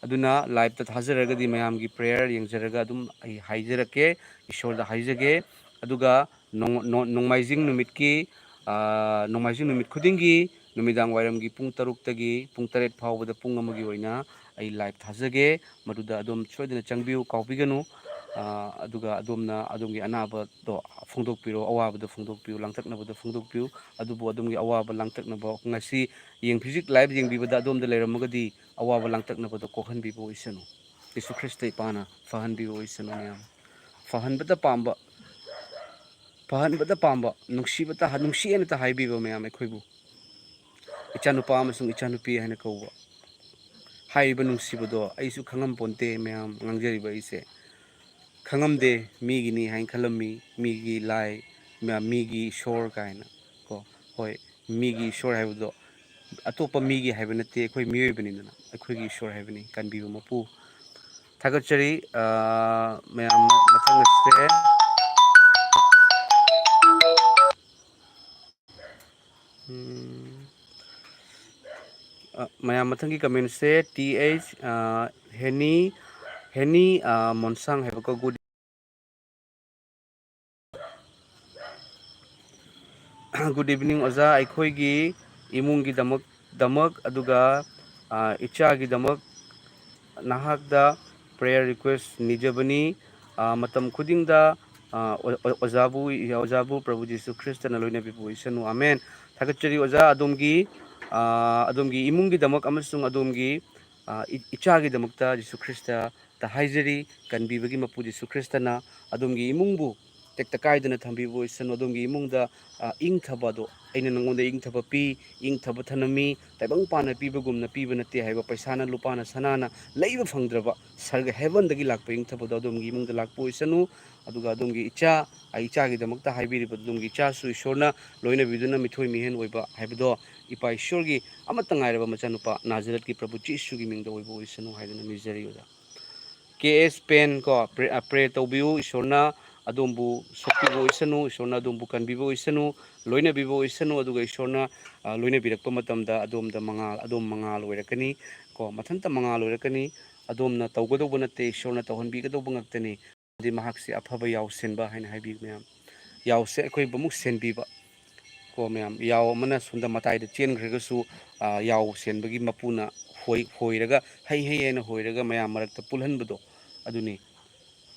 ꯑꯗꯨꯅ ꯂꯥꯏꯞꯇ ꯊꯥꯖꯔꯒꯗꯤ ꯃꯌꯥꯝꯒꯤ ꯄ꯭ꯔꯦꯌꯔ ꯌꯦꯡꯖꯔꯒ ꯑꯗꯨꯝ ꯑꯩ ꯍꯥꯏꯖꯔꯛꯀꯦ, ꯏꯁꯣꯔꯗ ꯍꯥꯏꯖꯒꯦ꯫ ꯑꯗꯨꯒ ꯅꯣꯡ-, ꯅꯣ-, ꯅꯣꯡꯃꯥꯏꯖꯤꯡ ꯅꯨꯃꯤꯠꯀꯤ, ꯑ, ꯅꯣꯡꯃꯥꯏꯖꯤꯡ ꯅꯨꯃꯤꯠ ꯈꯨꯗꯤꯡꯒꯤ ꯅꯨꯃꯤꯗꯥꯡ ꯋꯥꯏꯔꯝꯒꯤ ꯄꯨꯡ ꯇꯔꯨꯛꯇꯒꯤ ꯄꯨꯡ ꯇꯔꯦꯠ ꯐꯥꯎꯕꯗ ꯄꯨꯡ ꯑꯃꯒꯤ ꯑꯣꯏꯅ ꯑꯩ ꯂꯥꯏꯞ ꯊꯥꯖꯒꯦ꯫ ꯃꯗꯨꯗ ꯑꯗꯣꯝ ꯁꯣꯏꯗꯅ ꯆꯪꯕꯤꯌꯨ, ꯀꯥꯎꯕꯤꯒꯅꯨ꯫ ꯑ, ꯑꯗꯨꯒ ꯑꯗꯣꯝꯅ ꯑꯗꯣꯝꯒꯤ ꯑꯅꯥꯕꯗꯣ ꯐꯣꯡꯗꯣꯛꯄꯤꯔꯣ, ꯑꯋꯥꯕꯗꯣ ꯐꯣꯡꯗꯣꯛꯄꯤꯌꯨ, ꯂꯥꯡꯇꯛꯅꯕꯗꯣ ꯐꯣꯡꯗꯣꯛꯄꯤꯌꯨ꯫ ꯑꯗꯨꯕꯨ ꯑꯗꯣꯝꯒꯤ ꯑꯋꯥꯕ ꯂꯥꯡꯇꯛꯅꯕ ꯉꯁꯤ ꯌꯦꯡ-, ꯍꯧꯖꯤꯛ ꯂꯥꯏꯞ ꯌꯦꯡꯕꯤꯕꯗ ꯑꯗꯣꯝꯗ ꯂꯩꯔꯝꯃꯒꯗꯤ ꯑꯋꯥꯕ ꯂꯥꯡꯇꯛꯅꯕꯗꯣ ꯀꯣꯛꯍꯟꯕꯤꯕ ꯑꯣꯏꯁꯅꯨ꯫ ꯌꯤꯁꯨ ꯈ꯭ꯔꯤꯁꯇ ꯏꯄꯥꯅ ꯐꯍꯟꯕꯤꯕ ꯑꯣꯏꯁꯅꯨ ꯃꯌꯥꯝ꯫ ꯐꯍꯟꯕꯇ ꯄꯥꯝꯕ, ꯐꯍꯟꯕꯇ ꯄꯥꯝꯕ, ꯅꯨꯡꯁꯤꯕꯇ, ꯅꯨꯡꯁꯤ ꯍꯥꯏꯅꯇ ꯍꯥꯏꯕꯤꯕ ꯃꯌꯥꯝ ꯑꯩꯈꯣꯏꯕꯨ꯫ ꯏꯆꯥꯅꯨꯄꯥ ꯑꯃꯁꯨꯡ ꯏꯆꯥꯅꯨꯄꯤ ꯍꯥꯏꯅ ꯀꯧꯕ꯫ ꯍꯥꯏꯔꯤꯕ ꯅꯨꯡꯁꯤꯕꯗꯣ ꯑꯩꯁꯨ ꯈꯪꯉꯝ ꯄꯣꯟꯇꯦ ꯃꯌꯥꯝ, ꯉꯥꯡꯖꯔꯤꯕ ꯑꯩꯁꯦ꯫ ꯈꯪꯉꯝꯗꯦ, ꯃꯤꯒꯤꯅꯤ ꯍꯥꯏꯅ ꯈꯜꯂꯝꯃꯤ, ꯃꯤꯒꯤ ꯂꯥꯏ, ꯃ-, ꯃꯤꯒꯤ ꯏꯁꯣꯔ ꯀꯥꯏꯅ ꯀꯣ꯫ ꯍꯣꯏ, ꯃꯤꯒꯤ ꯏꯁꯣꯔ ꯍꯥꯏꯕꯗꯣ ꯑꯇꯣꯞꯄ ꯃꯤꯒꯤ ꯍꯥꯏꯕ ꯅꯠꯇꯦ, ꯑꯩꯈꯣꯏ ꯃꯤꯑꯣꯏꯕꯅꯤꯗꯅ, ꯑꯩꯈꯣꯏꯒꯤ ꯏꯁꯣꯔ ꯍꯥꯏꯕꯅꯤ, ꯀꯟꯕꯤꯕ ꯃꯄꯨ꯫ ꯊꯥꯒꯠꯆꯔꯤ꯫ ꯑ, ꯃꯌꯥꯝ ꯃꯊꯪ ꯑꯁꯦ, ꯎꯝ, ꯑ, ꯃꯌꯥꯝ ꯃꯊꯪꯒꯤ comment ꯁꯦ ꯇꯤ ꯑꯩꯆ, ꯑ, ꯍꯦꯅꯤ, ꯍꯦꯅꯤ, ꯑ, ꯃꯣꯟꯁꯥꯡ ꯍꯥꯏꯕꯀꯣ꯫ Good Good evening, ꯑꯣꯖꯥ꯫ ꯑꯩꯈꯣꯏꯒꯤ ꯏꯃꯨꯡꯒꯤꯗꯃꯛ, ꯗꯃꯛ, ꯑꯗꯨꯒ, ꯑ, ꯏꯆꯥꯒꯤꯗꯃꯛ ꯅꯍꯥꯛꯇ prayer request ꯅꯤꯖꯕꯅꯤ꯫ ꯑ, ꯃꯇꯝ ꯈꯨꯗꯤꯡꯗ, ꯑ, ꯑꯣ-, ꯑꯣ-, ꯑꯣꯖꯥꯕꯨ, ꯑꯣꯖꯥꯕꯨ ꯄ꯭ꯔꯚꯨ ꯖꯤꯁꯨ ꯈ꯭ꯔꯤꯁꯇꯅ ꯂꯣꯏꯅꯕꯤꯕ ꯑꯣꯏꯁꯅꯨ꯫ ꯑꯃꯦꯟ꯫ ꯊꯥꯒꯠꯆꯔꯤ ꯑꯣꯖꯥ, ꯑꯗꯣꯝꯒꯤ, ꯑ, ꯑꯗꯣꯝꯒꯤ ꯏꯃꯨꯡꯒꯤꯗꯃꯛ ꯑꯃꯁꯨꯡ ꯑꯗꯣꯝꯒꯤ, ꯑ, ꯏ-, ꯏꯆꯥꯒꯤꯗꯃꯛꯇ ꯖꯤꯁꯨ ꯈ꯭ꯔꯤꯁꯇ ꯇ ꯍꯥꯏꯖꯔꯤ, ꯀꯟꯕꯤꯕꯒꯤ ꯃꯄꯨ ꯖꯤꯁꯨ ꯈ꯭ꯔꯤꯁꯇꯅ ꯑꯗꯣꯝꯒꯤ ꯏꯃꯨꯡꯕꯨ ꯇꯦꯛꯇ ꯀꯥꯏꯗꯅ ꯊꯝꯕꯤꯕ ꯑꯣꯏꯁꯅꯨ꯫ ꯑꯗꯣꯝꯒꯤ ꯏꯃꯨꯡꯗ, ꯑ, ꯏꯪꯊꯕ ꯑꯗꯣ ꯑꯩꯅ ꯅꯉꯣꯟꯗ ꯏꯪꯊꯕ ꯄꯤ, ꯏꯪꯊꯕ ꯊꯅꯝꯃꯤ, ꯇꯥꯏꯕꯪ ꯄꯥꯟꯅ ꯄꯤꯕꯒꯨꯝꯅ ꯄꯤꯕ ꯅꯠꯇꯦ ꯍꯥꯏꯕ, ꯄꯩꯁꯥꯅ, ꯂꯨꯄꯥꯅ, ꯁꯅꯥꯅ ꯂꯩꯕ ꯐꯪꯗ꯭ꯔꯕ ꯁꯔꯒ heaven ꯗꯒꯤ ꯂꯥꯛꯄ ꯏꯪꯊꯕꯗꯣ ꯑꯗꯣꯝꯒꯤ ꯏꯃꯨꯡꯗ ꯂꯥꯛꯄ ꯑꯣꯏꯁꯅꯨ꯫ ꯑꯗꯨꯒ ꯑꯗꯣꯝꯒꯤ ꯏꯆꯥ, ꯑ, ꯏꯆꯥꯒꯤꯗꯃꯛꯇ ꯍꯥꯏꯕꯤꯔꯤꯕ ꯑꯗꯣꯝꯒꯤ ꯏꯆꯥꯁꯨ ꯏꯁꯣꯔꯅ ꯂꯣꯏꯅꯕꯤꯗꯨꯅ ꯃꯤꯊꯣꯏ ꯃꯤꯍꯦꯟ ꯑꯣꯏꯕ ꯍꯥꯏꯕꯗꯣ ꯏꯄꯥ ꯏꯁꯣꯔꯒꯤ ꯑꯃꯠꯇ ꯉꯥꯏꯔꯕ ꯃꯆꯥꯅꯨꯄꯥ ꯅꯥꯖꯔꯦꯠꯀꯤ ꯄ꯭ꯔꯚꯨ ꯖꯤꯁꯨꯒꯤ ꯃꯤꯡꯗ ꯑꯣꯏꯕ ꯑꯣꯏꯁꯅꯨ ꯍꯥꯏꯗꯨꯅ ꯅꯤꯖꯔꯤ ꯑꯣꯖꯥ꯫ ꯀꯦ ꯑꯦꯁ ꯄꯦꯟ ꯀꯣ, pray, ꯑ, pray ꯇꯧꯕꯤꯌꯨ꯫ ꯏꯁꯣꯔꯅ ꯑꯗꯣꯝꯕꯨ ꯁꯣꯛꯄꯤꯕ ꯑꯣꯏꯁꯅꯨ, ꯏꯁꯣꯔꯅ ꯑꯗꯣꯝꯕꯨ ꯀꯟꯕꯤꯕ ꯑꯣꯏꯁꯅꯨ, ꯂꯣꯏꯅꯕꯤꯕ ꯑꯣꯏꯁꯅꯨ, ꯑꯗꯨꯒ ꯏꯁꯣꯔꯅ, ꯑ, ꯂꯣꯏꯅꯕꯤꯔꯛꯄ ꯃꯇꯝꯗ ꯑꯗꯣꯝꯗ ꯃꯉꯥꯜ, ꯑꯗꯣꯝ ꯃꯉꯥꯜ ꯑꯣꯏꯔꯛꯀꯅꯤ ꯀꯣ, ꯃꯊꯟꯇ ꯃꯉꯥꯜ ꯑꯣꯏꯔꯛꯀꯅꯤ꯫ ꯑꯗꯣꯝꯅ ꯇꯧꯒꯗꯧꯕ ꯅꯠꯇꯦ, ꯏꯁꯣꯔꯅ ꯇꯧꯍꯟꯕꯤꯒꯗꯧꯕ ꯉꯥꯛꯇꯅꯤ꯫ ꯑꯃꯗꯤ ꯃꯍꯥꯛꯁꯤ ꯑꯐꯕ ꯌꯥꯎ ꯁꯦꯟꯕ ꯍꯥꯏꯅ ꯍꯥꯏꯕꯤ ꯃꯌꯥꯝ꯫ ꯌꯥꯎꯁꯦ ꯑꯩꯈꯣꯏꯕꯨ ꯑꯃꯨꯛ ꯁꯦꯟꯕꯤꯕ꯫ ꯀꯣ ꯃꯌꯥꯝ, ꯌꯥꯎ ꯑꯃꯅ ꯁꯣꯝꯗ ꯃꯇꯥꯏꯗ ꯆꯦꯟꯈ꯭ꯔꯒꯁꯨ, ꯑ, ꯌꯥꯎ ꯁꯦꯟꯕꯒꯤ ꯃꯄꯨꯅ ꯍꯣꯏ-, ꯍꯣꯏꯔꯒ, "ꯍꯩ, ꯍꯩ" ꯍꯥꯏꯅ ꯍꯣꯏꯔꯒ ꯃꯌꯥꯝ ꯃꯔꯛꯇ ꯄꯨꯜꯍꯟꯕꯗꯣ, ꯑꯗꯨꯅꯤ꯫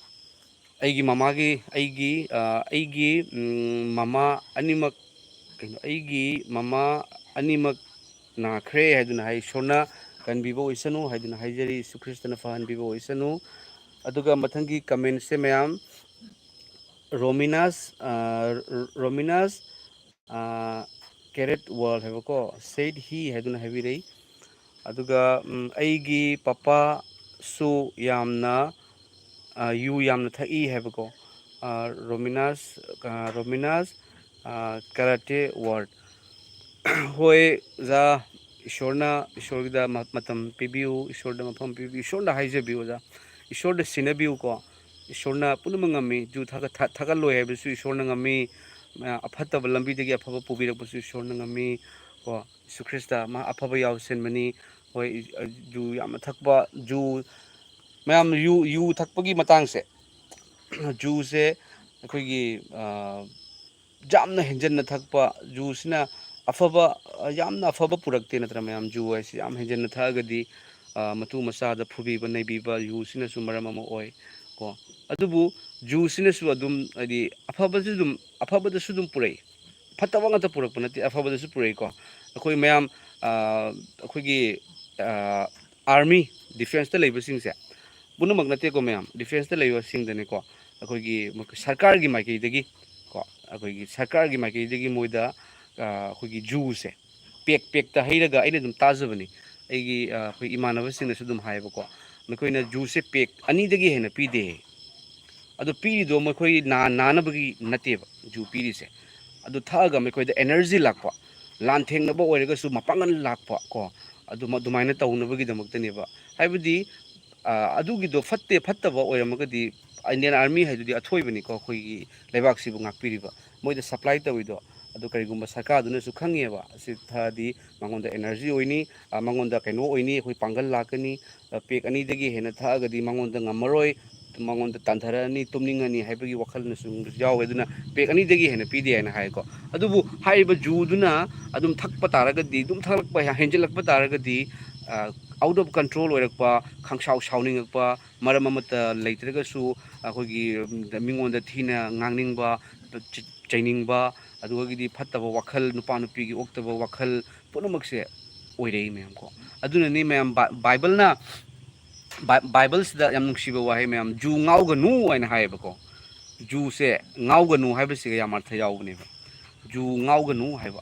ꯑꯩꯒꯤ ꯃꯃꯥꯒꯤ, ꯑꯩꯒꯤ, ꯑ, ꯑꯩꯒꯤ, ꯎꯝ, ꯃꯃꯥ ꯑꯅꯤꯃꯛ, ꯀꯩꯅꯣ, "ꯑꯩꯒꯤ ꯃꯃꯥ ꯑꯅꯤꯃꯛ ꯅꯥꯈ꯭ꯔꯦ" ꯍꯥꯏꯗꯨꯅ ꯍꯥꯏ꯫ ꯏꯁꯣꯔꯅ ꯀꯟꯕꯤꯕ ꯑꯣꯏꯁꯅꯨ ꯍꯥꯏꯗꯨꯅ ꯍꯥꯏꯖꯔꯤ꯫ ꯖꯤꯁꯨ ꯈ꯭ꯔꯤꯁꯇꯅ ꯐꯍꯟꯕꯤꯕ ꯑꯣꯏꯁꯅꯨ꯫ ꯑꯗꯨꯒ ꯃꯊꯪꯒꯤ comment ꯁꯦ ꯃꯌꯥꯝ, ꯔꯣꯃꯤꯅꯥꯁ, ꯑ, ꯔꯣꯃꯤꯅꯥꯁ, ꯑ, ꯀꯦꯔꯦꯠ ꯋꯥꯔꯜ ꯍꯥꯏꯕꯀꯣ, said he ꯍꯥꯏꯗꯨꯅ ꯍꯥꯏꯕꯤꯔꯛꯏ꯫ ꯑꯗꯨꯒ, ꯎꯝ, ꯑꯩꯒꯤ ꯄꯄꯥꯁꯨ ꯌꯥꯝꯅ, ꯑ, ꯌꯨ ꯌꯥꯝꯅ ꯊꯛꯏ ꯍꯥꯏꯕꯀꯣ꯫ ꯑ, ꯔꯣꯃꯤꯅꯥꯁ, ꯑ, ꯔꯣꯃꯤꯅꯥꯁ, ꯑ, ꯀꯦꯔꯦꯠ ꯋꯥꯔꯜ꯫ ꯍꯣꯏ, ꯑꯣꯖꯥ, ꯏꯁꯣꯔꯅ, ꯏꯁꯣꯔꯒꯤꯗ ꯃ-, ꯃꯇꯝ ꯄꯤꯕꯤꯌꯨ, ꯏꯁꯣꯔꯗ ꯃꯐꯝ ꯄꯤꯕꯤꯌꯨ, ꯏꯁꯣꯔꯗ ꯍꯥꯏꯖꯕꯤꯌꯨ, ꯑꯣꯖꯥ꯫ ꯏꯁꯣꯔꯗ ꯁꯤꯟꯅꯕꯤꯌꯨꯀꯣ꯫ ꯏꯁꯣꯔꯅ ꯄꯨꯝꯅꯃꯛ ꯉꯝꯃꯤ꯫ ꯖꯨ ꯊꯥꯒꯠ-, ꯊꯥ-, ꯊꯥꯒꯠꯂꯣꯏ ꯍꯥꯏꯕꯁꯨ ꯏꯁꯣꯔꯅ ꯉꯝꯃꯤ꯫ ꯑ, ꯑꯐꯠꯇꯕ ꯂꯝꯕꯤꯗꯒꯤ ꯑꯐꯕ ꯄꯨꯕꯤꯔꯛꯄꯁꯨ ꯏꯁꯣꯔꯅ ꯉꯝꯃꯤ꯫ ꯀꯣ, ꯖꯤꯁꯨ ꯈ꯭ꯔꯤꯁꯇ ꯃꯥ ꯑꯐꯕ ꯌꯥꯎꯁꯟꯕꯅꯤ꯫ ꯍꯣꯏ, ꯏ-, ꯑ, ꯖꯨ ꯌꯥꯝꯅ ꯊꯛꯄ, ꯖꯨ, ꯃꯌꯥꯝ ꯌꯨ, ꯌꯨ ꯊꯛꯄꯒꯤ ꯃꯇꯥꯡꯁꯦ, ꯖꯨꯁꯦ ꯑꯩꯈꯣꯏꯒꯤ, ꯑ, ꯌꯥꯝꯅ ꯍꯦꯟꯖꯟꯅ ꯊꯛꯄ, ꯖꯨꯁꯤꯅ ꯑꯐꯕ, ꯑ, ꯌꯥꯝꯅ ꯑꯐꯕ ꯄꯨꯔꯛꯇꯦ ꯅꯠꯇ꯭ꯔꯥ ꯃꯌꯥꯝ? ꯖꯨ ꯍꯥꯏꯁꯤ ꯌꯥꯝ ꯍꯦꯟꯖꯟꯅ ꯊꯛꯑꯒꯗꯤ, ꯑ, ꯃꯇꯨ ꯃꯆꯥꯗ ꯐꯨꯕꯤꯕ ꯅꯩꯕꯤꯕ, ꯖꯨꯁꯤꯅꯁꯨ ꯃꯔꯝ ꯑꯃ ꯑꯣꯏ ꯀꯣ꯫ ꯑꯗꯨꯕꯨ ꯖꯨꯁꯤꯅꯁꯨ ꯑꯗꯨꯝ ꯍꯥꯏꯗꯤ ꯑꯐꯕꯁꯨ ꯑꯗꯨꯝ, ꯑꯐꯕꯗꯁꯨ ꯑꯗꯨꯝ ꯄꯨꯔꯛꯏ꯫ ꯐꯠꯇꯕ ꯉꯥꯛꯇ ꯄꯨꯔꯛꯄ ꯅꯠꯇꯦ, ꯑꯐꯕꯗꯁꯨ ꯄꯨꯔꯛꯏꯀꯣ꯫ ꯑꯩꯈꯣꯏ ꯃꯌꯥꯝ, ꯑ, ꯑꯩꯈꯣꯏꯒꯤ, ꯑ, ꯑꯥꯔꯃꯤ, ꯗꯤꯐꯦꯟꯁꯇ ꯂꯩꯕꯁꯤꯡꯁꯦ ꯄꯨꯝꯅꯃꯛ ꯅꯠꯇꯦꯀꯣ ꯃꯌꯥꯝ, ꯗꯤꯐꯦꯟꯁꯇ ꯂꯩꯕꯁꯤꯡꯗꯅꯦꯀꯣ, ꯑꯩꯈꯣꯏꯒꯤ ꯃ-, ꯁꯔꯀꯥꯔꯒꯤ ꯃꯥꯏꯀꯩꯗꯒꯤ ꯀꯣ, ꯑꯩꯈꯣꯏꯒꯤ ꯁꯔꯀꯥꯔꯒꯤ ꯃꯥꯏꯀꯩꯗꯒꯤ ꯃꯣꯏꯗ, ꯑ, ꯑꯩꯈꯣꯏꯒꯤ ꯖꯨꯁꯦ ꯄꯦꯛ ꯄꯦꯛꯇ ꯍꯩꯔꯒ, ꯑꯩꯅ ꯑꯗꯨꯝ ꯇꯥꯖꯕꯅꯤ, ꯑꯩꯒꯤ, ꯑ, ꯑꯩꯈꯣꯏ ꯏꯃꯥꯟꯅꯕꯁꯤꯡꯅꯁꯨ ꯑꯗꯨꯝ ꯍꯥꯏꯌꯦꯕꯀꯣ, ꯃꯈꯣꯏꯅ ꯖꯨꯁꯦ ꯄꯦꯛ ꯑꯅꯤꯗꯒꯤ ꯍꯦꯟꯅ ꯄꯤꯗꯦ꯫ ꯑꯗꯣ ꯄꯤꯔꯤꯗꯣ ꯃꯈꯣꯏ ꯅꯥ-, ꯅꯥꯅꯕꯒꯤ ꯅꯠꯇꯦꯕ ꯖꯨ ꯄꯤꯔꯤꯁꯦ꯫ ꯑꯗꯨ ꯊꯛꯑꯒ ꯃꯈꯣꯏꯗ ꯑꯦꯅꯔꯖꯤ ꯂꯥꯛꯄ, ꯂꯥꯟ ꯊꯦꯡꯅꯕ ꯑꯣꯏꯔꯒꯁꯨ ꯃꯄꯥꯡꯒꯜ ꯂꯥꯛꯄ ꯀꯣ, ꯑꯗꯨꯝ, ꯑꯗꯨꯃꯥꯏꯅ ꯇꯧꯅꯕꯒꯤꯗꯃꯛꯇꯅꯦꯕ꯫ ꯍꯥꯏꯕꯗꯤ, ꯑ, ꯑꯗꯨꯒꯤꯗꯣ ꯐꯠꯇꯦ, ꯐꯠꯇꯕ ꯑꯣꯏꯔꯝꯃꯒꯗꯤ ꯏꯟꯗꯤꯌꯥꯟ ꯑꯥꯔꯃꯤ ꯍꯥꯏꯗꯨꯗꯤ ꯑꯊꯣꯏꯕꯅꯤꯀꯣ, ꯑꯩꯈꯣꯏꯒꯤ ꯂꯩꯕꯥꯛꯁꯤꯕꯨ ꯉꯥꯛꯄꯤꯔꯤꯕ, ꯃꯣꯏꯗ ꯁꯄ꯭ꯂꯥꯏ ꯇꯧꯔꯤꯗꯣ꯫ ꯑꯗꯨ ꯀꯔꯤꯒꯨꯝꯕ ꯁꯔꯀꯥꯔꯗꯨꯅꯁꯨ ꯈꯪꯉꯦꯕ, ꯑꯁꯤ ꯊꯛꯑꯗꯤ ꯃꯉꯣꯟꯗ ꯑꯦꯅꯔꯖꯤ ꯑꯣꯏꯅꯤ, ꯑ, ꯃꯉꯣꯟꯗ ꯀꯩꯅꯣ ꯑꯣꯏꯅꯤ, ꯑꯩꯈꯣꯏ ꯄꯥꯡꯒꯜ ꯂꯥꯛꯀꯅꯤ, ꯑ, ꯄꯦꯛ ꯑꯅꯤꯗꯒꯤ ꯍꯦꯟꯅ ꯊꯛꯑꯒꯗꯤ ꯃꯉꯣꯟꯗ ꯉꯝꯃꯔꯣꯏ, ꯃꯉꯣꯟꯗ ꯇꯥꯟꯊꯔꯛꯑꯅꯤ, ꯇꯨꯝꯅꯤꯡꯉꯅꯤ ꯍꯥꯏꯕꯒꯤ ꯋꯥꯈꯜꯅꯁꯨ ꯌꯥꯎꯋꯦ꯫ ꯑꯗꯨꯅ ꯄꯦꯛ ꯑꯅꯤꯗꯒꯤ ꯍꯦꯟꯅ ꯄꯤꯗꯦ ꯍꯥꯏꯅ ꯍꯥꯏꯀꯣ꯫ ꯑꯗꯨꯕꯨ ꯍꯥꯏꯔꯤꯕ ꯖꯨꯗꯨꯅ ꯑꯗꯨꯝ ꯊꯛꯄ ꯇꯥꯔꯒꯗꯤ, ꯑꯗꯨꯝ ꯊꯛꯂꯛꯄ ꯍꯦꯟꯖꯤꯜꯂꯛꯄ ꯇꯥꯔꯒꯗꯤ, ꯑ, ꯑꯥꯎꯠ ꯑꯣꯐ ꯀꯟꯇ꯭ꯔꯣꯜ ꯑꯣꯏꯔꯛꯄ, ꯈꯪꯁꯥꯎ ꯁꯥꯎꯅꯤꯡꯉꯛꯄ, ꯃꯔꯝ ꯑꯃꯠꯇ ꯂꯩꯇ꯭ꯔꯒꯁꯨ ꯑꯩꯈꯣꯏꯒꯤ, ꯎꯝ, ꯃꯤꯉꯣꯟꯗ ꯊꯤꯅ ꯉꯥꯡꯅꯤꯡꯕ, ꯆ-, ꯆꯩꯅꯤꯡꯕ, ꯑꯗꯨꯗꯒꯤꯗꯤ ꯐꯠꯇꯕ ꯋꯥꯈꯜ, ꯅꯨꯄꯥ ꯅꯨꯄꯤꯒꯤ ꯑꯣꯛꯇꯕ ꯋꯥꯈꯜ ꯄꯨꯝꯅꯃꯛꯁꯦ ꯑꯣꯏꯔꯛꯏ ꯃꯌꯥꯝ ꯀꯣ꯫ ꯑꯗꯨꯅꯅꯤ ꯃꯌꯥꯝ ꯕꯥ-, ꯕꯥꯏꯕꯜꯅ, ꯕꯥ-, ꯕꯥꯏꯕꯜꯁꯤꯗ ꯌꯥꯝ ꯅꯨꯡꯁꯤꯕ ꯋꯥꯍꯩ ꯃꯌꯥꯝ, "ꯖꯨ ꯉꯥꯎꯒꯅꯨ" ꯍꯥꯏꯅ ꯍꯥꯏꯌꯦꯕꯀꯣ꯫ ꯖꯨꯁꯦ ꯉꯥꯎꯒꯅꯨ ꯍꯥꯏꯕꯁꯤꯒ ꯌꯥꯝ ꯑꯔꯊ ꯌꯥꯎꯕꯅꯦꯕ꯫ ꯖꯨ ꯉꯥꯎꯒꯅꯨ ꯍꯥꯏꯕ꯫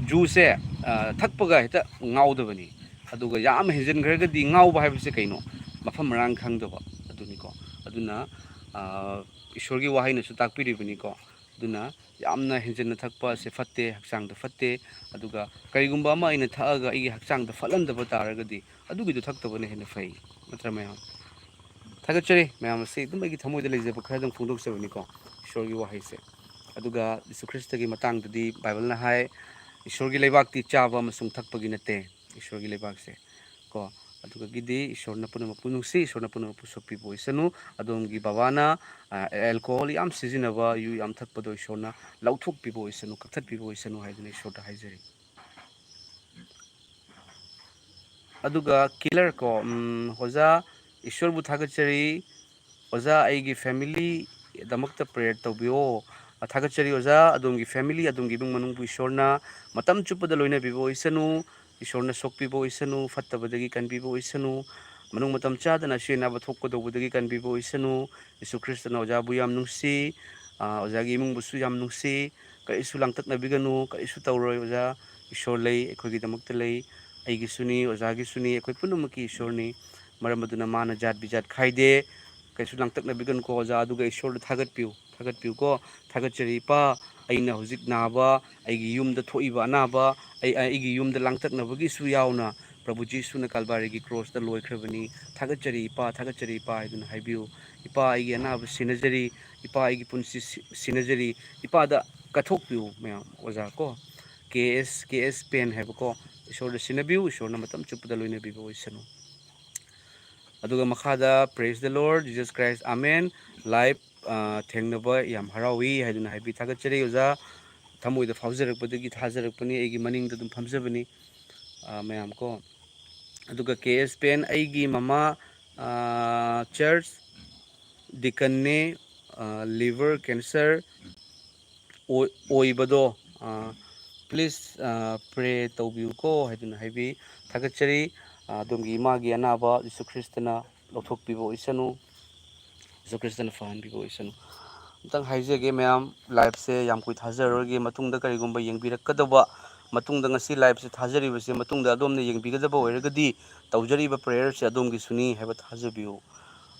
ꯖꯨꯁꯦ, ꯑ, ꯊꯛꯄꯒ ꯍꯦꯛꯇ ꯉꯥꯎꯗꯕꯅꯤ꯫ ꯑꯗꯨꯒ ꯌꯥꯝ ꯍꯦꯟꯖꯤꯟꯈ꯭ꯔꯒꯗꯤ ꯉꯥꯎꯕ ꯍꯥꯏꯕꯁꯦ ꯀꯩꯅꯣ? ꯃꯐꯝ ꯃꯔꯥꯡ ꯈꯪꯗꯕ ꯑꯗꯨꯅꯤꯀꯣ꯫ ꯑꯗꯨꯅ, ꯑ, ꯏꯁꯣꯔꯒꯤ ꯋꯥꯍꯩꯅꯁꯨ ꯇꯥꯛꯄꯤꯔꯤꯕꯅꯤꯀꯣ꯫ ꯑꯗꯨꯅ ꯌꯥꯝꯅ ꯍꯦꯟꯖꯤꯟꯅ ꯊꯛꯄ ꯑꯁꯦ ꯐꯠꯇꯦ, ꯍꯛꯆꯥꯡꯗ ꯐꯠꯇꯦ꯫ ꯑꯗꯨꯒ ꯀꯔꯤꯒꯨꯝꯕ ꯑꯃ ꯑꯩꯅ ꯊꯛꯑꯒ ꯑꯩꯒꯤ ꯍꯛꯆꯥꯡꯗ ꯐꯠꯂꯝꯗꯕ ꯇꯥꯔꯒꯗꯤ ꯑꯗꯨꯒꯤꯗꯣ ꯊꯛꯇꯕꯅ ꯍꯦꯟꯅ ꯐꯩ꯫ ꯅꯠꯇ꯭ꯔꯥ ꯃꯌꯥꯝ? ꯊꯥꯒꯠꯆꯔꯤ ꯃꯌꯥꯝ꯫ ꯑꯁꯤ ꯑꯗꯨꯝ ꯑꯩꯒꯤ ꯊꯃꯣꯏꯗ ꯂꯩꯖꯕ ꯈꯔꯗꯪ ꯐꯣꯡꯗꯣꯛꯆꯕꯅꯤꯀꯣ, ꯏꯁꯣꯔꯒꯤ ꯋꯥꯍꯩꯁꯦ꯫ ꯑꯗꯨꯒ ꯖꯤꯁꯨ ꯈ꯭ꯔꯤꯁꯇꯒꯤ ꯃꯇꯥꯡꯗꯗꯤ ꯕꯥꯏꯕꯜꯅ ꯍꯥꯏ, "ꯏꯁꯣꯔꯒꯤ ꯂꯩꯕꯥꯛꯇꯤ ꯆꯥꯕ ꯑꯃꯁꯨꯡ ꯊꯛꯄꯒꯤ ꯅꯠꯇꯦ", ꯏꯁꯣꯔꯒꯤ ꯂꯩꯕꯥꯛꯁꯦ ꯀꯣ꯫ ꯑꯗꯨꯒꯤꯗꯤ ꯏꯁꯣꯔꯅ ꯄꯨꯝꯅꯃꯛꯄꯨ ꯅꯨꯡꯁꯤ, ꯏꯁꯣꯔꯅ ꯄꯨꯝꯅꯃꯛꯄꯨ ꯁꯣꯛꯄꯤꯕ ꯑꯣꯏꯁꯅꯨ꯫ ꯑꯗꯣꯝꯒꯤ ꯕꯕꯥꯅ ꯑꯦꯜꯀꯣꯍꯣꯜ ꯌꯥꯝ ꯁꯤꯖꯤꯟꯅꯕ, ꯌꯨ ꯌꯥꯝ ꯊꯛꯄꯗꯣ ꯏꯁꯣꯔꯅ ꯂꯧꯊꯣꯛꯄꯤꯕ ꯑꯣꯏꯁꯅꯨ, ꯀꯛꯊꯠꯄꯤꯕ ꯑꯣꯏꯁꯅꯨ ꯍꯥꯏꯗꯨꯅ ꯏꯁꯣꯔꯗ ꯍꯥꯏꯖꯔꯤ꯫ ꯑꯗꯨꯒ ꯀꯤꯂꯔ ꯀꯣ, ꯎꯝ, ꯑꯣꯖꯥ, ꯏꯁꯣꯔꯕꯨ ꯊꯥꯒꯠꯆꯔꯤ꯫ ꯑꯣꯖꯥ, ꯑꯩꯒꯤ ꯐꯦꯃꯤꯂꯤꯗꯃꯛꯇ ꯄ꯭ꯔꯦꯌꯔ ꯇꯧꯕꯤꯌꯣ꯫ ꯊꯥꯒꯠꯆꯔꯤ ꯑꯣꯖꯥ, ꯑꯗꯣꯝꯒꯤ ꯐꯦꯃꯤꯂꯤ, ꯑꯗꯣꯝꯒꯤ ꯏꯃꯨꯡ ꯃꯅꯨꯡꯕꯨ ꯏꯁꯣꯔꯅ ꯃꯇꯝ ꯆꯨꯞꯄꯗ ꯂꯣꯏꯅꯕꯤꯕ ꯑꯣꯏꯁꯅꯨ꯫ ꯏꯁꯣꯔꯅ ꯁꯣꯛꯄꯤꯕ ꯑꯣꯏꯁꯅꯨ, ꯐꯠꯇꯕꯗꯒꯤ ꯀꯟꯕꯤꯕ ꯑꯣꯏꯁꯅꯨ, ꯃꯅꯨꯡ ꯃꯇꯝ ꯆꯥꯗꯅ ꯑꯁꯣꯏ ꯑꯅꯥꯕ ꯊꯣꯛꯀꯗꯧꯕꯗꯒꯤ ꯀꯟꯕꯤꯕ ꯑꯣꯏꯁꯅꯨ꯫ ꯌꯤꯁꯨ ꯈ꯭ꯔꯤꯁꯇꯅ ꯑꯣꯖꯥꯕꯨ ꯌꯥꯝ ꯅꯨꯡꯁꯤ, ꯑꯣꯖꯥꯒꯤ ꯏꯃꯨꯡꯕꯨꯁꯨ ꯌꯥꯝ ꯅꯨꯡꯁꯤ꯫ ꯀꯔꯤꯁꯨ ꯂꯥꯡꯇꯛꯅꯕꯤꯒꯅꯨ, ꯀꯔꯤꯁꯨ ꯇꯧꯔꯣꯏ ꯑꯣꯖꯥ꯫ ꯏꯁꯣꯔ ꯂꯩ, ꯑꯩꯈꯣꯏꯒꯤꯗꯃꯛꯇ ꯂꯩ꯫ ꯑꯩꯒꯤꯁꯨꯅꯤ, ꯑꯣꯖꯥꯒꯤꯁꯨꯅꯤ, ꯑꯩꯈꯣꯏ ꯄꯨꯝꯅꯃꯛꯀꯤ ꯏꯁꯣꯔꯅꯤ꯫ ꯃꯔꯝ ꯑꯗꯨꯅ ꯃꯥꯅ ꯖꯥꯠ ꯕꯤꯖꯥꯠ ꯈꯥꯏꯗꯦ꯫ ꯀꯩꯁꯨ ꯂꯥꯡꯇꯛꯅꯕꯤꯒꯅꯨꯀꯣ ꯑꯣꯖꯥ, ꯑꯗꯨꯒ ꯏꯁꯣꯔꯗ ꯊꯥꯒꯠꯄꯤꯌꯨ, ꯊꯥꯒꯠꯄꯤꯌꯨꯀꯣ꯫ ꯊꯥꯒꯠꯆꯔꯤ ꯏꯄꯥ, ꯑꯩꯅ ꯍꯧꯖꯤꯛ ꯅꯥꯕ, ꯑꯩꯒꯤ ꯌꯨꯝꯗ ꯊꯣꯛꯏꯕ ꯑꯅꯥꯕ, ꯑꯩ, ꯑꯩꯒꯤ ꯌꯨꯝꯗ ꯂꯥꯡꯇꯛꯅꯕꯒꯤꯁꯨ ꯌꯥꯎꯅ ꯄ꯭ꯔꯚꯨ ꯖꯤꯁꯨꯅ ꯀꯜꯕꯥꯔꯤꯒꯤ ꯀ꯭ꯔꯣꯁꯇ ꯂꯣꯏꯈ꯭ꯔꯕꯅꯤ꯫ ꯊꯥꯒꯠꯆꯔꯤ ꯏꯄꯥ, ꯊꯥꯒꯠꯆꯔꯤ ꯏꯄꯥ ꯍꯥꯏꯗꯨꯅ ꯍꯥꯏꯕꯤꯌꯨ꯫ ꯏꯄꯥ, ꯑꯩꯒꯤ ꯑꯅꯥꯕ ꯁꯦꯟꯅꯖꯔꯤ, ꯏꯄꯥ, ꯑꯩꯒꯤ ꯄꯨꯟꯁꯤ ꯁꯤ-, ꯁꯦꯟꯅꯖꯔꯤ꯫ ꯏꯄꯥꯗ ꯀꯠꯊꯣꯛꯄꯤꯌꯨ ꯃꯌꯥꯝ ꯑꯣꯖꯥ ꯀꯣ꯫ ꯀꯦ ꯑꯦꯁ, ꯀꯦ ꯑꯦꯁ ꯄꯦꯟ ꯍꯥꯏꯕꯀꯣ, ꯏꯁꯣꯔꯗ ꯁꯤꯟꯅꯕꯤꯌꯨ, ꯏꯁꯣꯔꯅ ꯃꯇꯝ ꯆꯨꯞꯄꯗ ꯂꯣꯏꯅꯕꯤꯕ ꯑꯣꯏꯁꯅꯨ꯫ ꯑꯗꯨꯒ ꯃꯈꯥꯗ, "Praise the Lord, Jesus Christ, Amen, live, ꯑ, ꯊꯦꯡꯅꯕ ꯌꯥꯝ ꯍꯔꯥꯎꯏ" ꯍꯥꯏꯗꯨꯅ ꯍꯥꯏꯕꯤ꯫ ꯊꯥꯒꯠꯆꯔꯤ ꯑꯣꯖꯥ, ꯊꯃꯣꯏꯗ ꯐꯥꯎꯖꯔꯛꯄꯗꯒꯤ ꯊꯥꯖꯔꯛꯄꯅꯤ, ꯑꯩꯒꯤ ꯃꯅꯤꯡꯗ ꯑꯗꯨꯝ ꯐꯝꯖꯕꯅꯤ, ꯑ, ꯃꯌꯥꯝ ꯀꯣ꯫ ꯑꯗꯨꯒ ꯀꯦ ꯑꯦꯁ ꯄꯦꯟ, "ꯑꯩꯒꯤ ꯃꯃꯥ, ꯑ, ꯆꯔꯆ ꯗꯤꯀꯟꯅꯦ, ꯑ, ꯂꯤꯚꯔ ꯀꯦꯟꯁꯔ ꯑꯣꯏ-, ꯑꯣꯏꯕꯗꯣ, ꯑ, ꯄ꯭ꯂꯤꯖ, ꯑ, ꯄ꯭ꯔꯦ ꯇꯧꯕꯤꯌꯨꯀꯣ" ꯍꯥꯏꯗꯨꯅ ꯍꯥꯏꯕꯤ꯫ ꯊꯥꯒꯠꯆꯔꯤ꯫ ꯑ, ꯑꯗꯣꯝꯒꯤ ꯏꯃꯥꯒꯤ ꯑꯅꯥꯕ ꯖꯤꯁꯨ ꯈ꯭ꯔꯤꯁꯇꯅ ꯂꯧꯊꯣꯛꯄꯤꯕ ꯑꯣꯏꯁꯅꯨ, ꯖꯤꯁꯨ ꯈ꯭ꯔꯤꯁꯇꯅ ꯐꯍꯟꯕꯤꯕ ꯑꯣꯏꯁꯅꯨ꯫ ꯑꯝꯇꯪ ꯍꯥꯏꯖꯒꯦ ꯃꯌꯥꯝ, ꯂꯥꯏꯞꯁꯦ ꯌꯥꯝ ꯀꯨꯏ ꯊꯥꯖꯔꯔꯣꯏꯒꯦ꯫ ꯃꯇꯨꯡꯗ ꯀꯔꯤꯒꯨꯝꯕ ꯌꯦꯡꯕꯤꯔꯛꯀꯗꯕ, ꯃꯇꯨꯡꯗ ꯉꯁꯤ ꯂꯥꯏꯞꯁꯦ ꯊꯥꯖꯔꯤꯕꯁꯦ ꯃꯇꯨꯡꯗ ꯑꯗꯣꯝꯅ ꯌꯦꯡꯕꯤꯒꯗꯕ ꯑꯣꯏꯔꯒꯗꯤ, ꯇꯧꯖꯔꯤꯕ ꯄ꯭ꯔꯦꯌꯔꯁꯦ ꯑꯗꯣꯝꯒꯤꯁꯨꯅꯤ ꯍꯥꯏꯕ ꯊꯥꯖꯕꯤꯌꯨ꯫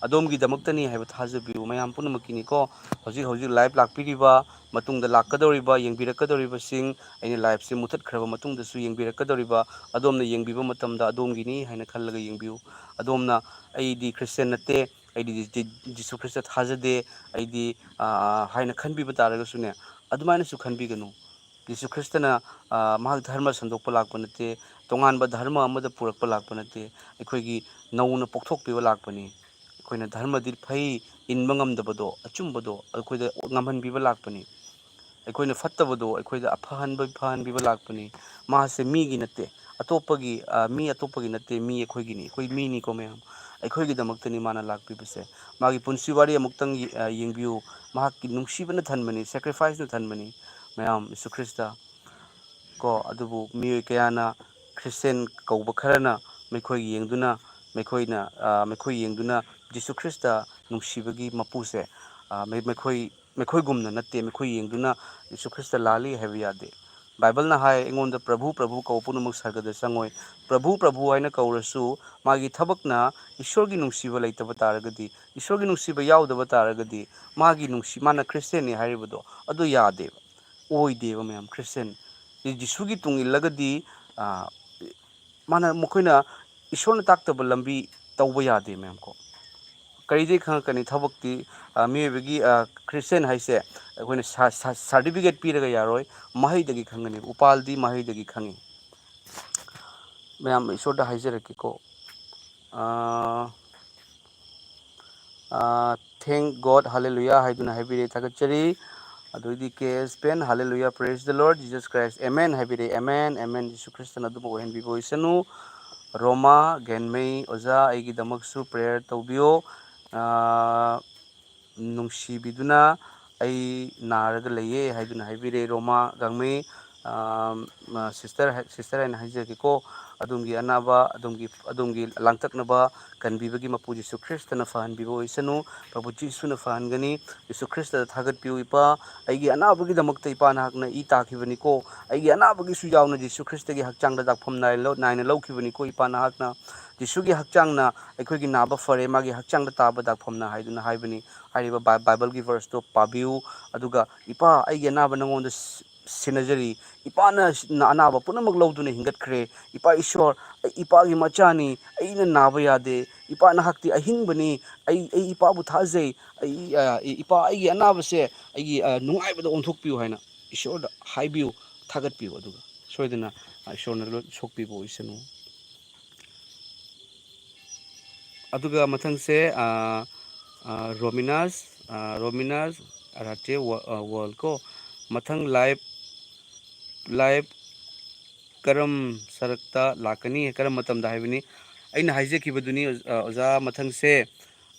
ꯑꯗꯣꯝꯒꯤꯗꯃꯛꯇꯅꯤ ꯍꯥꯏꯕ ꯊꯥꯖꯕꯤꯌꯨ꯫ ꯃꯌꯥꯝ ꯄꯨꯝꯅꯃꯛꯀꯤꯅꯤꯀꯣ꯫ ꯍꯧꯖꯤꯛ ꯍꯧꯖꯤꯛ live ꯂꯥꯛꯄꯤꯔꯤꯕ, ꯃꯇꯨꯡꯗ ꯂꯥꯛꯀꯗꯧꯔꯤꯕ, ꯌꯦꯡꯕꯤꯔꯛꯀꯗꯧꯔꯤꯕꯁꯤꯡ, ꯑꯩꯅ live ꯁꯦ ꯃꯨꯊꯠꯈ꯭ꯔꯕ ꯃꯇꯨꯡꯗꯁꯨ ꯌꯦꯡꯕꯤꯔꯛꯀꯗꯧꯔꯤꯕ, ꯑꯗꯣꯝꯅ ꯌꯦꯡꯕꯤꯕ ꯃꯇꯝꯗ ꯑꯗꯣꯝꯒꯤꯅꯤ ꯍꯥꯏꯅ ꯈꯜꯂꯒ ꯌꯦꯡꯕꯤꯌꯨ꯫ ꯑꯗꯣꯝꯅ "ꯑꯩꯗꯤ ꯈ꯭ꯔꯤꯁꯇꯤꯌꯥꯟ ꯅꯠꯇꯦ, ꯑꯩꯗꯤ ꯖꯤ-, ꯖꯤ-, ꯖꯤꯁꯨ ꯈ꯭ꯔꯤꯁꯇ ꯊꯥꯖꯗꯦ, ꯑꯩꯗꯤ, ꯑꯥ, ꯑꯥ," ꯍꯥꯏꯅ ꯈꯟꯕꯤꯕ ꯇꯥꯔꯒꯁꯨꯅꯦ, ꯑꯗꯨꯃꯥꯏꯅꯁꯨ ꯈꯟꯕꯤꯒꯅꯨ꯫ ꯖꯤꯁꯨ ꯈ꯭ꯔꯤꯁꯇꯅ, ꯑꯥ, ꯃꯍꯥꯛ ꯙꯔꯃ ꯁꯟꯗꯣꯛꯄ ꯂꯥꯛꯄ ꯅꯠꯇꯦ, ꯇꯣꯉꯥꯟꯕ ꯙꯔꯃ ꯑꯃꯗ ꯄꯨꯔꯛꯄ ꯂꯥꯛꯄ ꯅꯠꯇꯦ꯫ ꯑꯩꯈꯣꯏꯒꯤ ꯅꯧꯅ ꯄꯣꯛꯊꯣꯛꯄꯤꯕ ꯂꯥꯛꯄꯅꯤ꯫ ꯑꯩꯈꯣꯏꯅ ꯙꯔꯃꯗꯤ ꯐꯩ, ꯏꯟꯕ ꯉꯝꯗꯕꯗꯣ, ꯑꯆꯨꯝꯕꯗꯣ ꯑꯩꯈꯣꯏꯗ ꯉꯝꯍꯟꯕꯤꯕ ꯂꯥꯛꯄꯅꯤ꯫ ꯑꯩꯈꯣꯏꯅ ꯐꯠꯇꯕꯗꯣ ꯑꯩꯈꯣꯏꯗ ꯐꯍꯟꯕ, ꯐꯍꯟꯕꯤꯕ ꯂꯥꯛꯄꯅꯤ꯫ ꯃꯥꯁꯦ ꯃꯤꯒꯤ ꯅꯠꯇꯦ, ꯑꯇꯣꯞꯄꯒꯤ, ꯑ, ꯃꯤ ꯑꯇꯣꯞꯄꯒꯤ ꯅꯠꯇꯦ, ꯃꯤ ꯑꯩꯈꯣꯏꯒꯤꯅꯤ, ꯑꯩꯈꯣꯏ ꯃꯤꯅꯤꯀꯣ ꯃꯌꯥꯝ꯫ ꯑꯩꯈꯣꯏꯒꯤꯗꯃꯛꯇꯅꯤ ꯃꯥꯅ ꯂꯥꯛꯄꯤꯕꯁꯦ꯫ ꯃꯥꯒꯤ ꯄꯨꯟꯁꯤ ꯋꯥꯔꯤ ꯑꯃꯨꯛꯇꯪ ꯌꯦ-, ꯑ, ꯌꯦꯡꯕꯤꯌꯨ꯫ ꯃꯍꯥꯛꯀꯤ ꯅꯨꯡꯁꯤꯕꯅ ꯊꯟꯕꯅꯤ, sacrifice ꯅ ꯊꯟꯕꯅꯤ ꯃꯌꯥꯝ, ꯖꯤꯁꯨ ꯈ꯭ꯔꯤꯁꯇ꯫ ꯀꯣ, ꯑꯗꯨꯕꯨ ꯃꯤꯑꯣꯏ ꯀꯌꯥꯅ ꯈ꯭ꯔꯤꯁꯇꯤꯌꯥꯟ ꯀꯧꯕ ꯈꯔꯅ ꯃꯈꯣꯏ ꯌꯦꯡꯗꯨꯅ, ꯃꯈꯣꯏꯅ, ꯑ, ꯃꯈꯣꯏ ꯌꯦꯡꯗꯨꯅ ꯖꯤꯁꯨ ꯈ꯭ꯔꯤꯁꯇ ꯅꯨꯡꯁꯤꯕꯒꯤ ꯃꯄꯨꯁꯦ, ꯑ, ꯃꯩ-, ꯃꯈꯣꯏ, ꯃꯈꯣꯏꯒꯨꯝꯅ ꯅꯠꯇꯦ, ꯃꯈꯣꯏ ꯌꯦꯡꯗꯨꯅ ꯖꯤꯁꯨ ꯈ꯭ꯔꯤꯁꯇ ꯂꯥꯜꯂꯤ ꯍꯥꯏꯕ ꯌꯥꯗꯦ꯫ ꯕꯥꯏꯕꯜꯅ ꯍꯥꯏ, "ꯑꯩꯉꯣꯟꯗ ꯄ꯭ꯔꯚꯨ, ꯄ꯭ꯔꯚꯨ ꯀꯧꯕ ꯄꯨꯝꯅꯃꯛ ꯁꯔꯒꯗ ꯆꯪꯉꯣꯏ"꯫ ꯄ꯭ꯔꯚꯨ, ꯄ꯭ꯔꯚꯨ ꯍꯥꯏꯅ ꯀꯧꯔꯁꯨ ꯃꯥꯒꯤ ꯊꯕꯛꯅ ꯏꯁꯣꯔꯒꯤ ꯅꯨꯡꯁꯤꯕ ꯂꯩꯇꯕ ꯇꯥꯔꯒꯗꯤ, ꯏꯁꯣꯔꯒꯤ ꯅꯨꯡꯁꯤꯕ ꯌꯥꯎꯗꯕ ꯇꯥꯔꯒꯗꯤ, ꯃꯥꯒꯤ ꯅꯨꯡꯁꯤ-, ꯃꯥꯅ ꯈ꯭ꯔꯤꯁꯇꯤꯌꯥꯟꯅꯤ ꯍꯥꯏꯔꯤꯕꯗꯣ ꯑꯗꯨ ꯌꯥꯗꯦꯕ꯫ ꯑꯣꯏꯗꯦꯕ ꯃꯌꯥꯝ, ꯈ꯭ꯔꯤꯁꯇꯤꯌꯥꯟ꯫ ꯖꯤꯁꯨꯒꯤ ꯇꯨꯡ ꯏꯜꯂꯒꯗꯤ, ꯑ, ꯃꯥꯅ, ꯃꯈꯣꯏꯅ ꯏꯁꯣꯔꯅ ꯇꯥꯛꯇꯕ ꯂꯝꯕꯤ ꯇꯧꯕ ꯌꯥꯗꯦ ꯃꯌꯥꯝ ꯀꯣ꯫ ꯀꯔꯤꯗꯒꯤ ꯈꯪꯉꯛꯀꯅꯤ ꯊꯕꯛꯇꯤ? ꯑ, ꯃꯤꯑꯣꯏꯕꯒꯤ, ꯑ, ꯈ꯭ꯔꯤꯁꯇꯤꯌꯥꯟ ꯍꯥꯏꯁꯦ ꯑꯩꯈꯣꯏꯅ ꯁꯥ-, ꯁꯥ-, certificate ꯄꯤꯔꯒ ꯌꯥꯔꯣꯏ, ꯃꯍꯩꯗꯒꯤ ꯈꯪꯒꯅꯤ, ꯎꯄꯥꯜꯗꯤ ꯃꯍꯩꯗꯒꯤ ꯈꯪꯉꯤ꯫ ꯃꯌꯥꯝ ꯏꯁꯣꯔꯗ ꯍꯥꯏꯖꯔꯛꯀꯦꯀꯣ꯫ ꯑ, ꯑ, "Thank God, hallelujah" ꯍꯥꯏꯗꯨꯅ ꯍꯥꯏꯕꯤꯔꯦ, ꯊꯥꯒꯠꯆꯔꯤ꯫ ꯑꯗꯨꯗꯤ ꯀꯦ ꯑꯦꯁ ꯄꯦꯟ, "Hallelujah, praise the Lord, Jesus Christ, amen" ꯍꯥꯏꯕꯤꯔꯦ꯫ "Amen, amen, ꯖꯤꯁꯨ ꯈ꯭ꯔꯤꯁꯇꯅ ꯑꯗꯨꯝ ꯑꯣꯏꯍꯟꯕꯤꯕ ꯑꯣꯏꯁꯅꯨ"꯫ ꯔꯣꯃꯥ ꯒꯦꯟꯃꯩ ꯑꯣꯖꯥ, "ꯑꯩꯒꯤꯗꯃꯛꯁꯨ prayer ꯇꯧꯕꯤꯌꯣ, ꯑ, ꯅꯨꯡꯁꯤꯕꯤꯗꯨꯅ ꯑꯩ ꯅꯥꯔꯒ ꯂꯩꯌꯦ" ꯍꯥꯏꯗꯨꯅ ꯍꯥꯏꯕꯤꯔꯦ ꯔꯣꯃꯥ ꯒꯥꯡꯃꯩ꯫ ꯑꯥꯝ, ꯑ, ꯁꯤꯁꯇꯔ ꯍꯥꯏ-, ꯁꯤꯁꯇꯔ ꯍꯥꯏꯅ ꯍꯥꯏꯖꯒꯦꯀꯣ꯫ ꯑꯗꯣꯝꯒꯤ ꯑꯅꯥꯕ, ꯑꯗꯣꯝꯒꯤ, ꯑꯗꯣꯝꯒꯤ ꯂꯥꯡꯇꯛꯅꯕ ꯀꯟꯕꯤꯕꯒꯤ ꯃꯄꯨ ꯖꯤꯁꯨ ꯈ꯭ꯔꯤꯁꯇꯅ ꯐꯍꯟꯕꯤꯕ ꯑꯣꯏꯁꯅꯨ꯫ ꯄ꯭ꯔꯚꯨ ꯖꯤꯁꯨꯅ ꯐꯍꯟꯒꯅꯤ꯫ ꯖꯤꯁꯨ ꯈ꯭ꯔꯤꯁꯇꯗ ꯊꯥꯒꯠꯄꯤꯌꯨ, ꯏꯄꯥ꯫ ꯑꯩꯒꯤ ꯑꯅꯥꯕꯒꯤꯗꯃꯛꯇ ꯏꯄꯥ ꯅꯍꯥꯛꯅ ꯏ ꯇꯥꯈꯤꯕꯅꯤꯀꯣ꯫ ꯑꯩꯒꯤ ꯑꯅꯥꯕꯒꯤꯁꯨ ꯌꯥꯎꯅ ꯖꯤꯁꯨ ꯈ꯭ꯔꯤꯁꯇꯒꯤ ꯍꯛꯆꯥꯡꯗ ꯗꯥꯛꯐꯝ ꯅꯥꯏ ꯂꯧ-, ꯅꯥꯏꯅ ꯂꯧꯈꯤꯕꯅꯤꯀꯣ, ꯏꯄꯥ ꯅꯍꯥꯛꯅ꯫ ꯖꯤꯁꯨꯒꯤ ꯍꯛꯆꯥꯡꯅ ꯑꯩꯈꯣꯏꯒꯤ ꯅꯥꯕ ꯐꯔꯦ, ꯃꯥꯒꯤ ꯍꯛꯆꯥꯡꯗ ꯇꯥꯕ ꯗꯥꯛꯐꯝꯅ ꯍꯥꯏꯗꯨꯅ ꯍꯥꯏꯕꯅꯤ꯫ ꯍꯥꯏꯔꯤꯕ ꯕꯥ-, ꯕꯥꯏꯕꯜꯒꯤ ꯚꯔꯁꯇꯣ ꯄꯥꯕꯤꯌꯨ, ꯑꯗꯨꯒ ꯏꯄꯥ, ꯑꯩꯒꯤ ꯑꯅꯥꯕ ꯅꯉꯣꯟꯗ ꯁꯤ-, ꯁꯤꯟꯅꯖꯔꯤ꯫ ꯏꯄꯥꯅ ꯁꯤ-, ꯅ-, ꯑꯅꯥꯕ ꯄꯨꯝꯅꯃꯛ ꯂꯧꯗꯨꯅ ꯍꯤꯡꯒꯠꯈ꯭ꯔꯦ꯫ ꯏꯄꯥ ꯏꯁꯣꯔ, ꯑꯩ ꯏꯄꯥꯒꯤ ꯃꯆꯥꯅꯤ, ꯑꯩꯅ ꯅꯥꯕ ꯌꯥꯗꯦ꯫ ꯏꯄꯥ ꯅꯍꯥꯛꯇꯤ ꯑꯍꯤꯡꯕꯅꯤ, ꯑꯩ, ꯑꯩ ꯏꯄꯥꯕꯨ ꯊꯥꯖꯩ꯫ ꯑꯩ, ꯑ, ꯏ-, ꯏꯄꯥ ꯑꯩꯒꯤ ꯑꯅꯥꯕꯁꯦ ꯑꯩꯒꯤ, ꯑ, ꯅꯨꯡꯉꯥꯏꯕꯗ ꯑꯣꯟꯊꯣꯛꯄꯤꯌꯨ ꯍꯥꯏꯅ ꯏꯁꯣꯔꯗ ꯍꯥꯏꯕꯤꯌꯨ, ꯊꯥꯒꯠꯄꯤꯌꯨ, ꯑꯗꯨꯒ ꯁꯣꯏꯗꯅ, ꯑ, ꯏꯁꯣꯔꯅ ꯂꯣꯏ ꯁꯣꯛꯄꯤꯕ ꯑꯣꯏꯁꯅꯨ꯫ ꯑꯗꯨꯒ ꯃꯊꯪꯁꯦ, ꯑ, ꯑ, ꯔꯣꯃꯤꯅꯥꯁ, ꯑ, ꯔꯣꯃꯤꯅꯥꯁ ꯑꯔꯥꯇꯦ ꯋ-, ꯑ, ꯋꯥꯔꯜ ꯀꯣ꯫ ꯃꯊꯪ ꯂꯥꯏꯚ, ꯂꯥꯏꯚ ꯀꯔꯝ ꯁꯔꯛꯇ ꯂꯥꯛꯀꯅꯤ? ꯀꯔꯝ ꯃꯇꯝꯗ ꯍꯥꯏꯕꯅꯤ? ꯑꯩꯅ ꯍꯥꯏꯖꯈꯤꯕꯗꯨꯅꯤ, ꯑꯣꯖꯥ, ꯑꯣꯖꯥ, ꯃꯊꯪꯁꯦ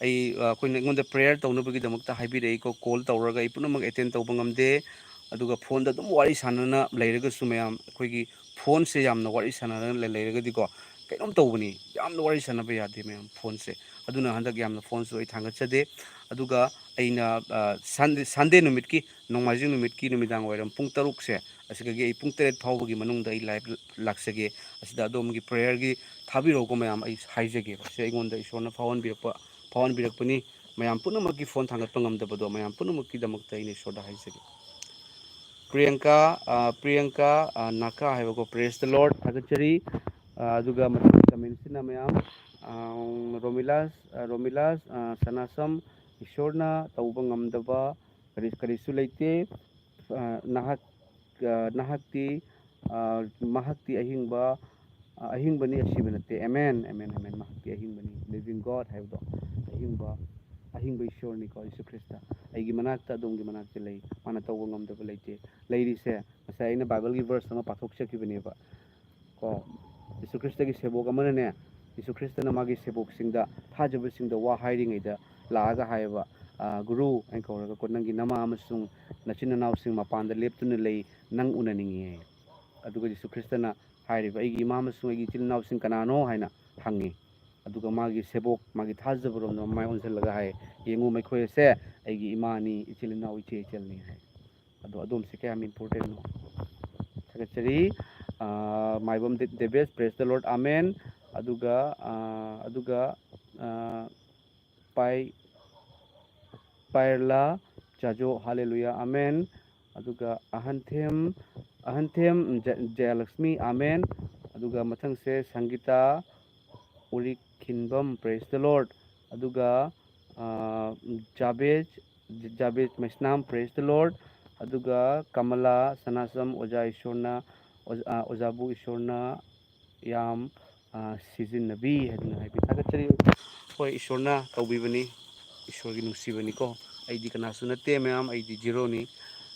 ꯑꯩ, ꯑ, ꯑꯩꯈꯣꯏꯅ, ꯑꯩꯉꯣꯟꯗ ꯄ꯭ꯔꯦꯌꯔ ꯇꯧꯅꯕꯒꯤꯗꯃꯛꯇ ꯍꯥꯏꯕꯤꯔꯛꯏꯀꯣ꯫ ꯀꯣꯜ ꯇꯧꯔꯒ ꯑꯩ ꯄꯨꯝꯅꯃꯛ ꯑꯦꯇꯦꯟ ꯇꯧꯕ ꯉꯝꯗꯦ꯫ ꯑꯗꯨꯒ ꯐꯣꯟꯗ ꯑꯗꯨꯝ ꯋꯥꯔꯤ ꯁꯥꯟꯅꯅ ꯂꯩꯔꯒꯁꯨ ꯃꯌꯥꯝ, ꯑꯩꯈꯣꯏꯒꯤ ꯐꯣꯟꯁꯦ ꯌꯥꯝꯅ ꯋꯥꯔꯤ ꯁꯥꯟꯅꯔꯒ ꯂꯩ-, ꯂꯩꯔꯒꯗꯤꯀꯣ, ꯀꯩꯅꯣꯝ ꯇꯧꯕꯅꯤ, ꯌꯥꯝꯅ ꯋꯥꯔꯤ ꯁꯥꯟꯅꯕ ꯌꯥꯗꯦ ꯃꯌꯥꯝ ꯐꯣꯟꯁꯦ꯫ ꯑꯗꯨꯅ ꯍꯟꯗꯛ ꯌꯥꯝꯅ ꯐꯣꯟꯁꯨ ꯑꯩ ꯊꯥꯡꯒꯠꯆꯗꯦ꯫ ꯑꯗꯨꯒ ꯑꯩꯅ, ꯑ, ꯁꯟꯗꯦ, ꯁꯟꯗꯦ ꯅꯨꯃꯤꯠꯀꯤ, ꯅꯣꯡꯃꯥꯏꯖꯤꯡ ꯅꯨꯃꯤꯠꯀꯤ ꯅꯨꯃꯤꯗꯥꯡ ꯋꯥꯏꯔꯝ ꯄꯨꯡ ꯇꯔꯨꯛꯁꯦ ꯑꯁꯤꯗꯒꯤ ꯑꯩ ꯄꯨꯡ ꯇꯔꯦꯠ ꯐꯥꯎꯕꯒꯤ ꯃꯅꯨꯡꯗ ꯑꯩ ꯂꯥꯏꯚ ꯂꯥꯛꯆꯒꯦ꯫ ꯑꯁꯤꯗ ꯑꯗꯣꯝꯒꯤ ꯄ꯭ꯔꯦꯌꯔꯒꯤ ꯊꯥꯕꯤꯔꯛꯎꯀꯣ ꯃꯌꯥꯝ, ꯑꯩ ꯍꯥꯏꯖꯒꯦꯕ꯫ ꯁꯤ ꯑꯩꯉꯣꯟꯗ ꯏꯁꯣꯔꯅ ꯐꯥꯎꯍꯟꯕꯤꯔꯛꯄ, ꯐꯥꯎꯍꯟꯕꯤꯔꯛꯄꯅꯤ꯫ ꯃꯌꯥꯝ ꯄꯨꯝꯅꯃꯛꯀꯤ ꯐꯣꯟ ꯊꯥꯡꯒꯠꯄ ꯉꯝꯗꯕꯗꯣ ꯃꯌꯥꯝ ꯄꯨꯝꯅꯃꯛꯀꯤꯗꯃꯛꯇ ꯑꯩꯅ ꯏꯁꯣꯔꯗ ꯍꯥꯏꯖꯒꯦ꯫ ꯄ꯭ꯔꯤꯌꯥꯡꯀꯥ, ꯑ, ꯄ꯭ꯔꯤꯌꯥꯡꯀꯥ, ꯑ, ꯅꯥꯀꯥ ꯍꯥꯏꯕꯀꯣ, praise the Lord, ꯊꯥꯒꯠꯆꯔꯤ꯫ ꯑ, ꯑꯗꯨꯒ ꯃꯊꯪꯒꯤ ꯀꯃꯦꯟꯁꯤꯅ ꯃꯌꯥꯝ, ꯑ, ꯔꯣꯃꯤꯂꯥꯁ, ꯑ, ꯔꯣꯃꯤꯂꯥꯁ, ꯑ, ꯁꯅꯥꯁꯝ, ꯏꯁꯣꯔꯅ ꯇꯧꯕ ꯉꯝꯗꯕ ꯀꯔꯤ-, ꯀꯔꯤꯁꯨ ꯂꯩꯇꯦ꯫ ꯑ, ꯅꯍꯥꯛ, ꯑ, ꯅꯍꯥꯛꯇꯤ, ꯑ, ꯃꯍꯥꯛꯇꯤ ꯑꯍꯤꯡꯕ, ꯑ, ꯑꯍꯤꯡꯕꯅꯤ, ꯑꯁꯤꯕ ꯅꯠꯇꯦ꯫ ꯑꯦꯃꯦꯟ, ꯑꯦꯃꯦꯟ, ꯑꯦꯃꯦꯟ꯫ ꯃꯍꯥꯛꯇꯤ ꯑꯍꯤꯡꯕꯅꯤ, living God ꯍꯥꯏꯕꯗꯣ꯫ ꯑꯍꯤꯡꯕ, ꯑꯍꯤꯡꯕ ꯏꯁꯣꯔꯅꯤꯀꯣ, ꯖꯤꯁꯨ ꯈ꯭ꯔꯤꯁꯇ꯫ "ꯑꯩꯒꯤ ꯃꯅꯥꯛꯇ, ꯑꯗꯣꯝꯒꯤ ꯃꯅꯥꯛꯇ ꯂꯩ꯫ ꯃꯥꯅ ꯇꯧꯕ ꯉꯝꯗꯕ ꯂꯩꯇꯦ꯫" ꯂꯩꯔꯤꯁꯦ, ꯉꯁꯥꯏ ꯑꯩꯅ ꯕꯥꯏꯕꯜꯒꯤ ꯚꯔꯁ ꯑꯃ ꯄꯥꯊꯣꯛꯆꯈꯤꯕꯅꯦꯕ꯫ ꯀꯣ, ꯖꯤꯁꯨ ꯈ꯭ꯔꯤꯁꯇꯒꯤ ꯁꯦꯕꯣꯛ ꯑꯃꯅꯅꯦ, ꯖꯤꯁꯨ ꯈ꯭ꯔꯤꯁꯇꯅ ꯃꯥꯒꯤ ꯁꯦꯕꯣꯛꯁꯤꯡꯗ, ꯊꯥꯖꯕꯁꯤꯡꯗ ꯋꯥ ꯍꯥꯏꯔꯤꯉꯩꯗ ꯂꯥꯛꯑꯒ ꯍꯥꯏꯌꯦꯕ, "ꯑ, ꯒꯨꯔꯨ" ꯍꯥꯏꯅ ꯀꯧꯔꯒꯀꯣ, "ꯅꯪꯒꯤ ꯅꯃꯥ ꯑꯃꯁꯨꯡ ꯅꯆꯤꯟ ꯅꯅꯥꯎꯁꯤꯡ ꯃꯄꯥꯟꯗ ꯂꯦꯞꯇꯨꯅ ꯂꯩ, ꯅꯪ ꯎꯅꯅꯤꯡꯉꯤ" ꯍꯥꯏ꯫ ꯑꯗꯨꯒ ꯖꯤꯁꯨ ꯈ꯭ꯔꯤꯁꯇꯅ ꯍꯥꯏꯔꯤꯕ, "ꯑꯩꯒꯤ ꯏꯃꯥ ꯑꯃꯁꯨꯡ ꯑꯩꯒꯤ ꯏꯆꯤꯜ ꯏꯅꯥꯎꯁꯤꯡ ꯀꯅꯥꯅꯣ?" ꯍꯥꯏꯅ ꯍꯪꯉꯤ꯫ ꯑꯗꯨꯒ ꯃꯥꯒꯤ ꯁꯦꯕꯣꯛ, ꯃꯥꯒꯤ ꯊꯥꯖꯕꯔꯣꯝꯗ ꯃꯃꯥꯏ ꯑꯣꯟꯁꯤꯜꯂꯒ ꯍꯥꯏ, "ꯌꯦꯡꯉꯨ, ꯃꯈꯣꯏ ꯑꯁꯦ ꯑꯩꯒꯤ ꯏꯃꯥꯅꯤ, ꯏꯆꯤꯜ ꯏꯅꯥꯎ, ꯏꯆꯦ ꯏꯆꯜꯅꯤ" ꯍꯥꯏ꯫ ꯑꯗꯣ ꯑꯗꯣꯝꯁꯦ ꯀꯌꯥꯝ important ꯅꯣ? ꯊꯥꯒꯠꯆꯔꯤ꯫ ꯑ, ꯃꯥꯏꯕꯝ ꯗꯦ-, ꯗꯦꯕꯦꯁ, praise the Lord, amen꯫ ꯑꯗꯨꯒ, ꯑ, ꯑꯗꯨꯒ, ꯑ, ꯄꯥꯏ-, ꯄꯥꯏꯔꯂꯥ ꯆꯥꯖꯣ, hallelujah, amen꯫ ꯑꯗꯨꯒ ꯑꯍꯟꯊꯦꯝ, ꯑꯍꯟꯊꯦꯝ ꯖ-, ꯖꯌꯂꯛꯁꯃꯤ, amen꯫ ꯑꯗꯨꯒ ꯃꯊꯪꯁꯦ ꯁꯪꯒꯤꯇꯥ ꯎꯔꯤꯛꯈꯤꯟꯕꯝ, praise the Lord꯫ ꯑꯗꯨꯒ, ꯑ, ꯖꯥꯕꯦꯖ, ꯖꯥꯕꯦꯖ ꯃꯩꯁꯅꯥꯝ, praise the Lord꯫ ꯑꯗꯨꯒ ꯀꯃꯂꯥ ꯁꯅꯥꯁꯝ, "ꯑꯣꯖꯥ ꯏꯁꯣꯔꯅ, ꯑꯣꯖꯥ-, ꯑ, ꯑꯣꯖꯥꯕꯨ ꯏꯁꯣꯔꯅ ꯌꯥꯝ, ꯑ, ꯁꯤꯖꯤꯟꯅꯕꯤ" ꯍꯥꯏꯗꯨꯅ ꯍꯥꯏꯕꯤ꯫ ꯊꯥꯒꯠꯆꯔꯤ꯫ ꯍꯣꯏ, ꯏꯁꯣꯔꯅ ꯇꯧꯕꯤꯕꯅꯤ, ꯏꯁꯣꯔꯒꯤ ꯅꯨꯡꯁꯤꯕꯅꯤꯀꯣ꯫ ꯑꯩꯗꯤ ꯀꯅꯥꯁꯨ ꯅꯠꯇꯦ ꯃꯌꯥꯝ, ꯑꯩꯗꯤ ꯖꯤꯔꯣꯅꯤ꯫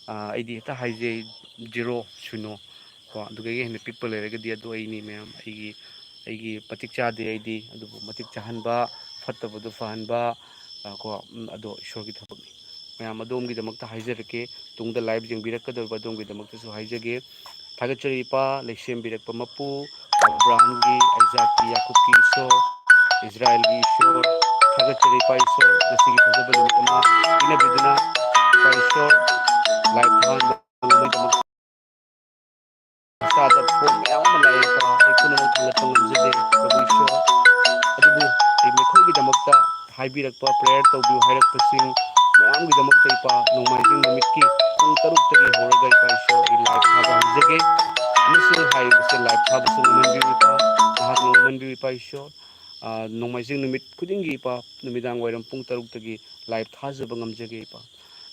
ꯑ, ꯑꯩꯗꯤ ꯍꯦꯛꯇ ꯍꯥꯏꯖꯩ, ꯖꯤꯔꯣ, ꯁꯨꯅꯣ꯫ ꯀꯣ, ꯑꯗꯨꯗꯒꯤ ꯍꯦꯟꯅ ꯄꯤꯛꯄ ꯂꯩꯔꯒꯗꯤ ꯑꯗꯨ ꯑꯩꯅꯤ ꯃꯌꯥꯝ꯫ ꯑꯩꯒꯤ, ꯑꯩꯒꯤ ꯃꯇꯤꯛ ꯆꯥꯗꯦ ꯑꯩꯗꯤ, ꯑꯗꯨꯕꯨ ꯃꯇꯤꯛ ꯆꯥꯍꯟꯕ, ꯐꯠꯇꯕꯗꯨ ꯐꯍꯟꯕ, ꯑ, ꯀꯣ, ꯎꯝ, ꯑꯗꯣ ꯏꯁꯣꯔꯒꯤ ꯊꯕꯛꯅꯤ꯫ ꯃꯌꯥꯝ ꯑꯗꯣꯝꯒꯤꯗꯃꯛꯇ ꯍꯥꯏꯖꯔꯛꯀꯦ, ꯇꯨꯡꯗ live ꯌꯦꯡꯕꯤꯔꯛꯀꯗꯧꯔꯤꯕ ꯑꯗꯣꯝꯒꯤꯗꯃꯛꯇꯁꯨ ꯍꯥꯏꯖꯒꯦ꯫ ꯊꯥꯒꯠꯆꯔꯤ ꯏꯄꯥ, ꯂꯩꯁꯦꯝꯕꯤꯔꯛꯄ ꯃꯄꯨ, ꯑꯕ꯭ꯔꯥꯍꯝꯒꯤ, ꯑꯥꯏꯖꯥꯛꯀꯤ, ꯌꯥꯀꯨꯕꯀꯤ ꯏꯁꯣꯔ, ꯏꯁꯔꯥꯌꯦꯜꯒꯤ ꯏꯁꯣꯔ, ꯊꯥꯒꯠꯆꯔꯤ ꯏꯄꯥ ꯏꯁꯣꯔ, ꯉꯁꯤꯒꯤ ꯐꯖꯕ ꯅꯨꯃꯤꯠ ꯑꯃ ꯄꯤꯅꯕꯤꯗꯨꯅ ꯏꯄꯥ ꯏꯁꯣꯔ, live ꯊꯥꯍꯟꯕꯒꯤꯗꯃꯛ ꯃꯆꯥꯗ ꯐꯣꯟ ꯃꯌꯥꯝ ꯑꯃ ꯂꯥꯛꯑꯦ, ꯏꯄꯥ꯫ ꯑꯩ ꯄꯨꯝꯅꯃꯛ ꯊꯥꯡꯒꯠꯄ ꯉꯝꯖꯗꯦ, ꯄ꯭ꯔꯚꯨ ꯏꯁꯣꯔ꯫ ꯑꯗꯨꯕꯨ ꯑꯩ ꯃꯈꯣꯏꯒꯤꯗꯃꯛꯇ ꯍꯥꯏꯕꯤꯔꯛꯄ, prayer ꯇꯧꯕꯤꯌꯨ ꯍꯥꯏꯔꯛꯄꯁꯤꯡ ꯃꯌꯥꯝꯒꯤꯗꯃꯛꯇ, ꯏꯄꯥ, ꯅꯣꯡꯃꯥꯏꯖꯤꯡ ꯅꯨꯃꯤꯠꯀꯤ ꯄꯨꯡ ꯇꯔꯨꯛꯇꯒꯤ ꯍꯧꯔꯒ, ꯏꯄꯥ ꯏꯁꯣꯔ, ꯑꯩ live ꯊꯥꯕ ꯍꯧꯖꯒꯦ꯫ ꯑꯃꯁꯨꯡ ꯍꯥꯏꯔꯤꯕꯁꯦ live ꯊꯥꯕꯁꯨ ꯉꯝꯍꯟꯕꯤꯌꯨ, ꯏꯄꯥ꯫ ꯅꯍꯥꯛꯅ ꯉꯝꯍꯟꯕꯤꯌꯨ, ꯏꯄꯥ ꯏꯁꯣꯔ꯫ ꯑꯥ, ꯅꯣꯡꯃꯥꯏꯖꯤꯡ ꯅꯨꯃꯤꯠ ꯈꯨꯗꯤꯡꯒꯤ, ꯏꯄꯥ, ꯅꯨꯃꯤꯗꯥꯡ ꯋꯥꯏꯔꯝ ꯄꯨꯡ ꯇꯔꯨꯛꯇꯒꯤ live ꯊꯥꯖꯕ ꯉꯝꯖꯒꯦ, ꯏꯄꯥ꯫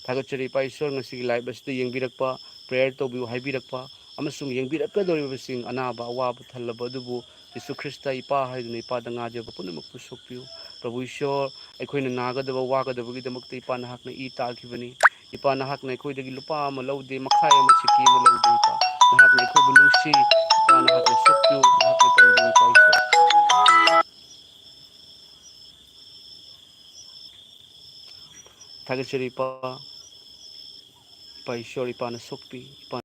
ꯊꯥꯒꯠꯆꯔꯤ, ꯏꯄꯥ ꯏꯁꯣꯔ, ꯉꯁꯤꯒꯤ live ꯑꯁꯤꯗ ꯌꯦꯡꯕꯤꯔꯛꯄ, prayer ꯇꯧꯕꯤꯌꯨ ꯍꯥꯏꯕꯤꯔꯛꯄ, ꯑꯃꯁꯨꯡ ꯌꯦꯡꯕꯤꯔꯛꯀꯗꯧꯔꯤꯕꯁꯤꯡ, ꯑꯅꯥꯕ ꯑꯋꯥꯕ ꯊꯜꯂꯕ ꯑꯗꯨꯕꯨ ꯖꯤꯁꯨ ꯈ꯭ꯔꯤꯁꯇ ꯏꯄꯥ ꯍꯥꯏꯗꯨꯅ ꯏꯄꯥꯗ ꯉꯥꯖꯕ ꯄꯨꯝꯅꯃꯛꯄꯨ ꯁꯣꯛꯄꯤꯌꯨ꯫ ꯄ꯭ꯔꯚꯨ ꯏꯁꯣꯔ, ꯑꯩꯈꯣꯏꯅ ꯅꯥꯒꯗꯕ ꯋꯥꯒꯗꯕꯒꯤꯗꯃꯛꯇ ꯏꯄꯥ ꯅꯍꯥꯛꯅ ꯏ ꯇꯥꯈꯤꯕꯅꯤ꯫ ꯏꯄꯥ ꯅꯍꯥꯛꯅ ꯑꯩꯈꯣꯏꯗꯒꯤ ꯂꯨꯄꯥ ꯑꯃ ꯂꯧꯗꯦ, ꯃꯈꯥꯏ ꯑꯃ ꯁꯤꯀꯤ ꯑꯃ ꯂꯧꯗꯦ, ꯏꯄꯥ꯫ ꯅꯍꯥꯛꯅ ꯑꯩꯈꯣꯏꯕꯨ ꯅꯨꯡꯁꯤ, ꯏꯄꯥ ꯅꯍꯥꯛꯅ ꯁꯣꯛꯄꯤꯌꯨ, ꯅꯍꯥꯛꯅ ꯀꯟꯕꯤꯌꯨ, ꯏꯄꯥ ꯏꯁꯣꯔ꯫ ꯊꯥꯒꯠꯆꯔꯤ ꯏꯄꯥ꯫ ꯏꯄꯥ ꯏꯁꯣꯔ, ꯏꯄꯥꯅ ꯁꯣꯛꯄꯤ, ꯏꯄꯥ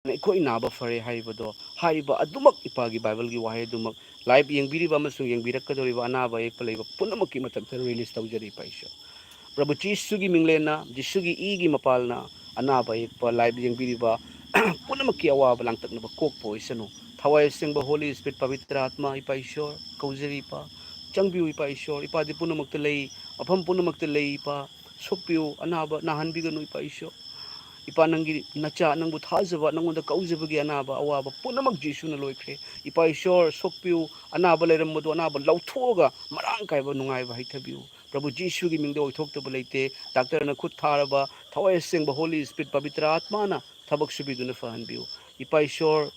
ꯑꯩꯈꯣꯏ ꯅꯥꯕ ꯐꯔꯦ ꯍꯥꯏꯔꯤꯕꯗꯣ, ꯍꯥꯏꯔꯤꯕ ꯑꯗꯨꯃꯛ, ꯏꯄꯥꯒꯤ ꯕꯥꯏꯕꯜꯒꯤ ꯋꯥꯍꯩ ꯑꯗꯨꯃꯛ live ꯌꯦꯡꯕꯤꯔꯤꯕ ꯑꯃꯁꯨꯡ ꯌꯦꯡꯕꯤꯔꯛꯀꯗꯧꯔꯤꯕ ꯑꯅꯥꯕ ꯑꯌꯦꯛꯄ ꯂꯩꯕ ꯄꯨꯝꯅꯃꯛꯀꯤ ꯃꯊꯛꯇ release ꯇꯧꯖꯔꯤ, ꯏꯄꯥ ꯏꯁꯣꯔ꯫ ꯄ꯭ꯔꯚꯨ ꯖꯤꯁꯨꯒꯤ ꯃꯤꯡꯂꯦꯟꯅ, ꯖꯤꯁꯨꯒꯤ ꯏꯒꯤ ꯃꯄꯥꯜꯅ ꯑꯅꯥꯕ ꯑꯌꯦꯛꯄ live ꯌꯦꯡꯕꯤꯔꯤꯕ ꯄꯨꯝꯅꯃꯛꯀꯤ ꯑꯋꯥꯕ ꯂꯥꯡꯇꯛꯅꯕ ꯀꯣꯛꯄ ꯑꯣꯏꯁꯅꯨ꯫ ꯊꯋꯥꯏ ꯑꯁꯦꯡꯕ Holy Spirit, ꯄꯕꯤꯇ꯭ꯔ ꯑꯥꯠꯃ, ꯏꯄꯥ ꯏꯁꯣꯔ, ꯀꯧꯖꯔꯤ ꯏꯄꯥ, ꯆꯪꯕꯤꯌꯨ ꯏꯄꯥ ꯏꯁꯣꯔ꯫ ꯏꯄꯥꯗꯤ ꯄꯨꯝꯅꯃꯛꯇ ꯂꯩ, ꯃꯐꯝ ꯄꯨꯝꯅꯃꯛꯇ ꯂꯩ ꯏꯄꯥ꯫ ꯁꯣꯛꯄꯤꯌꯨ, ꯑꯅꯥꯕ ꯅꯥꯍꯟꯕꯤꯒꯅꯨ ꯏꯄꯥ ꯏꯁꯣꯔ꯫ ꯏꯄꯥ, ꯅꯪꯒꯤ ꯅꯆꯥ, ꯅꯪꯕꯨ ꯊꯥꯖꯕ, ꯅꯪꯉꯣꯟꯗ ꯀꯧꯖꯕꯒꯤ ꯑꯅꯥꯕ ꯑꯋꯥꯕ ꯄꯨꯝꯅꯃꯛ ꯖꯤꯁꯨꯅ ꯂꯣꯏꯈ꯭ꯔꯦ꯫ ꯏꯄꯥ ꯏꯁꯣꯔ, ꯁꯣꯛꯄꯤꯌꯨ, ꯑꯅꯥꯕ ꯂꯩꯔꯝꯕꯗꯣ ꯑꯅꯥꯕ ꯂꯧꯊꯣꯛꯑꯒ ꯃꯔꯥꯡ ꯀꯥꯏꯕ ꯅꯨꯡꯉꯥꯏꯕ ꯍꯩꯊꯕꯤꯌꯨ꯫ ꯄ꯭ꯔꯚꯨ ꯖꯤꯁꯨꯒꯤ ꯃꯤꯡꯗ ꯑꯣꯏꯊꯣꯛꯇꯕ ꯂꯩꯇꯦ꯫ ꯗꯥꯛꯇꯔꯅ ꯈꯨꯠ ꯊꯥꯔꯕ, ꯊꯋꯥꯏ ꯑꯁꯦꯡꯕ Holy Spirit, ꯄꯕꯤꯇ꯭ꯔ ꯑꯥꯠꯃꯥꯅ ꯊꯕꯛ ꯁꯨꯕꯤꯗꯨꯅ ꯐꯍꯟꯕꯤꯌꯨ꯫ ꯏꯄꯥ ꯏꯁꯣꯔ,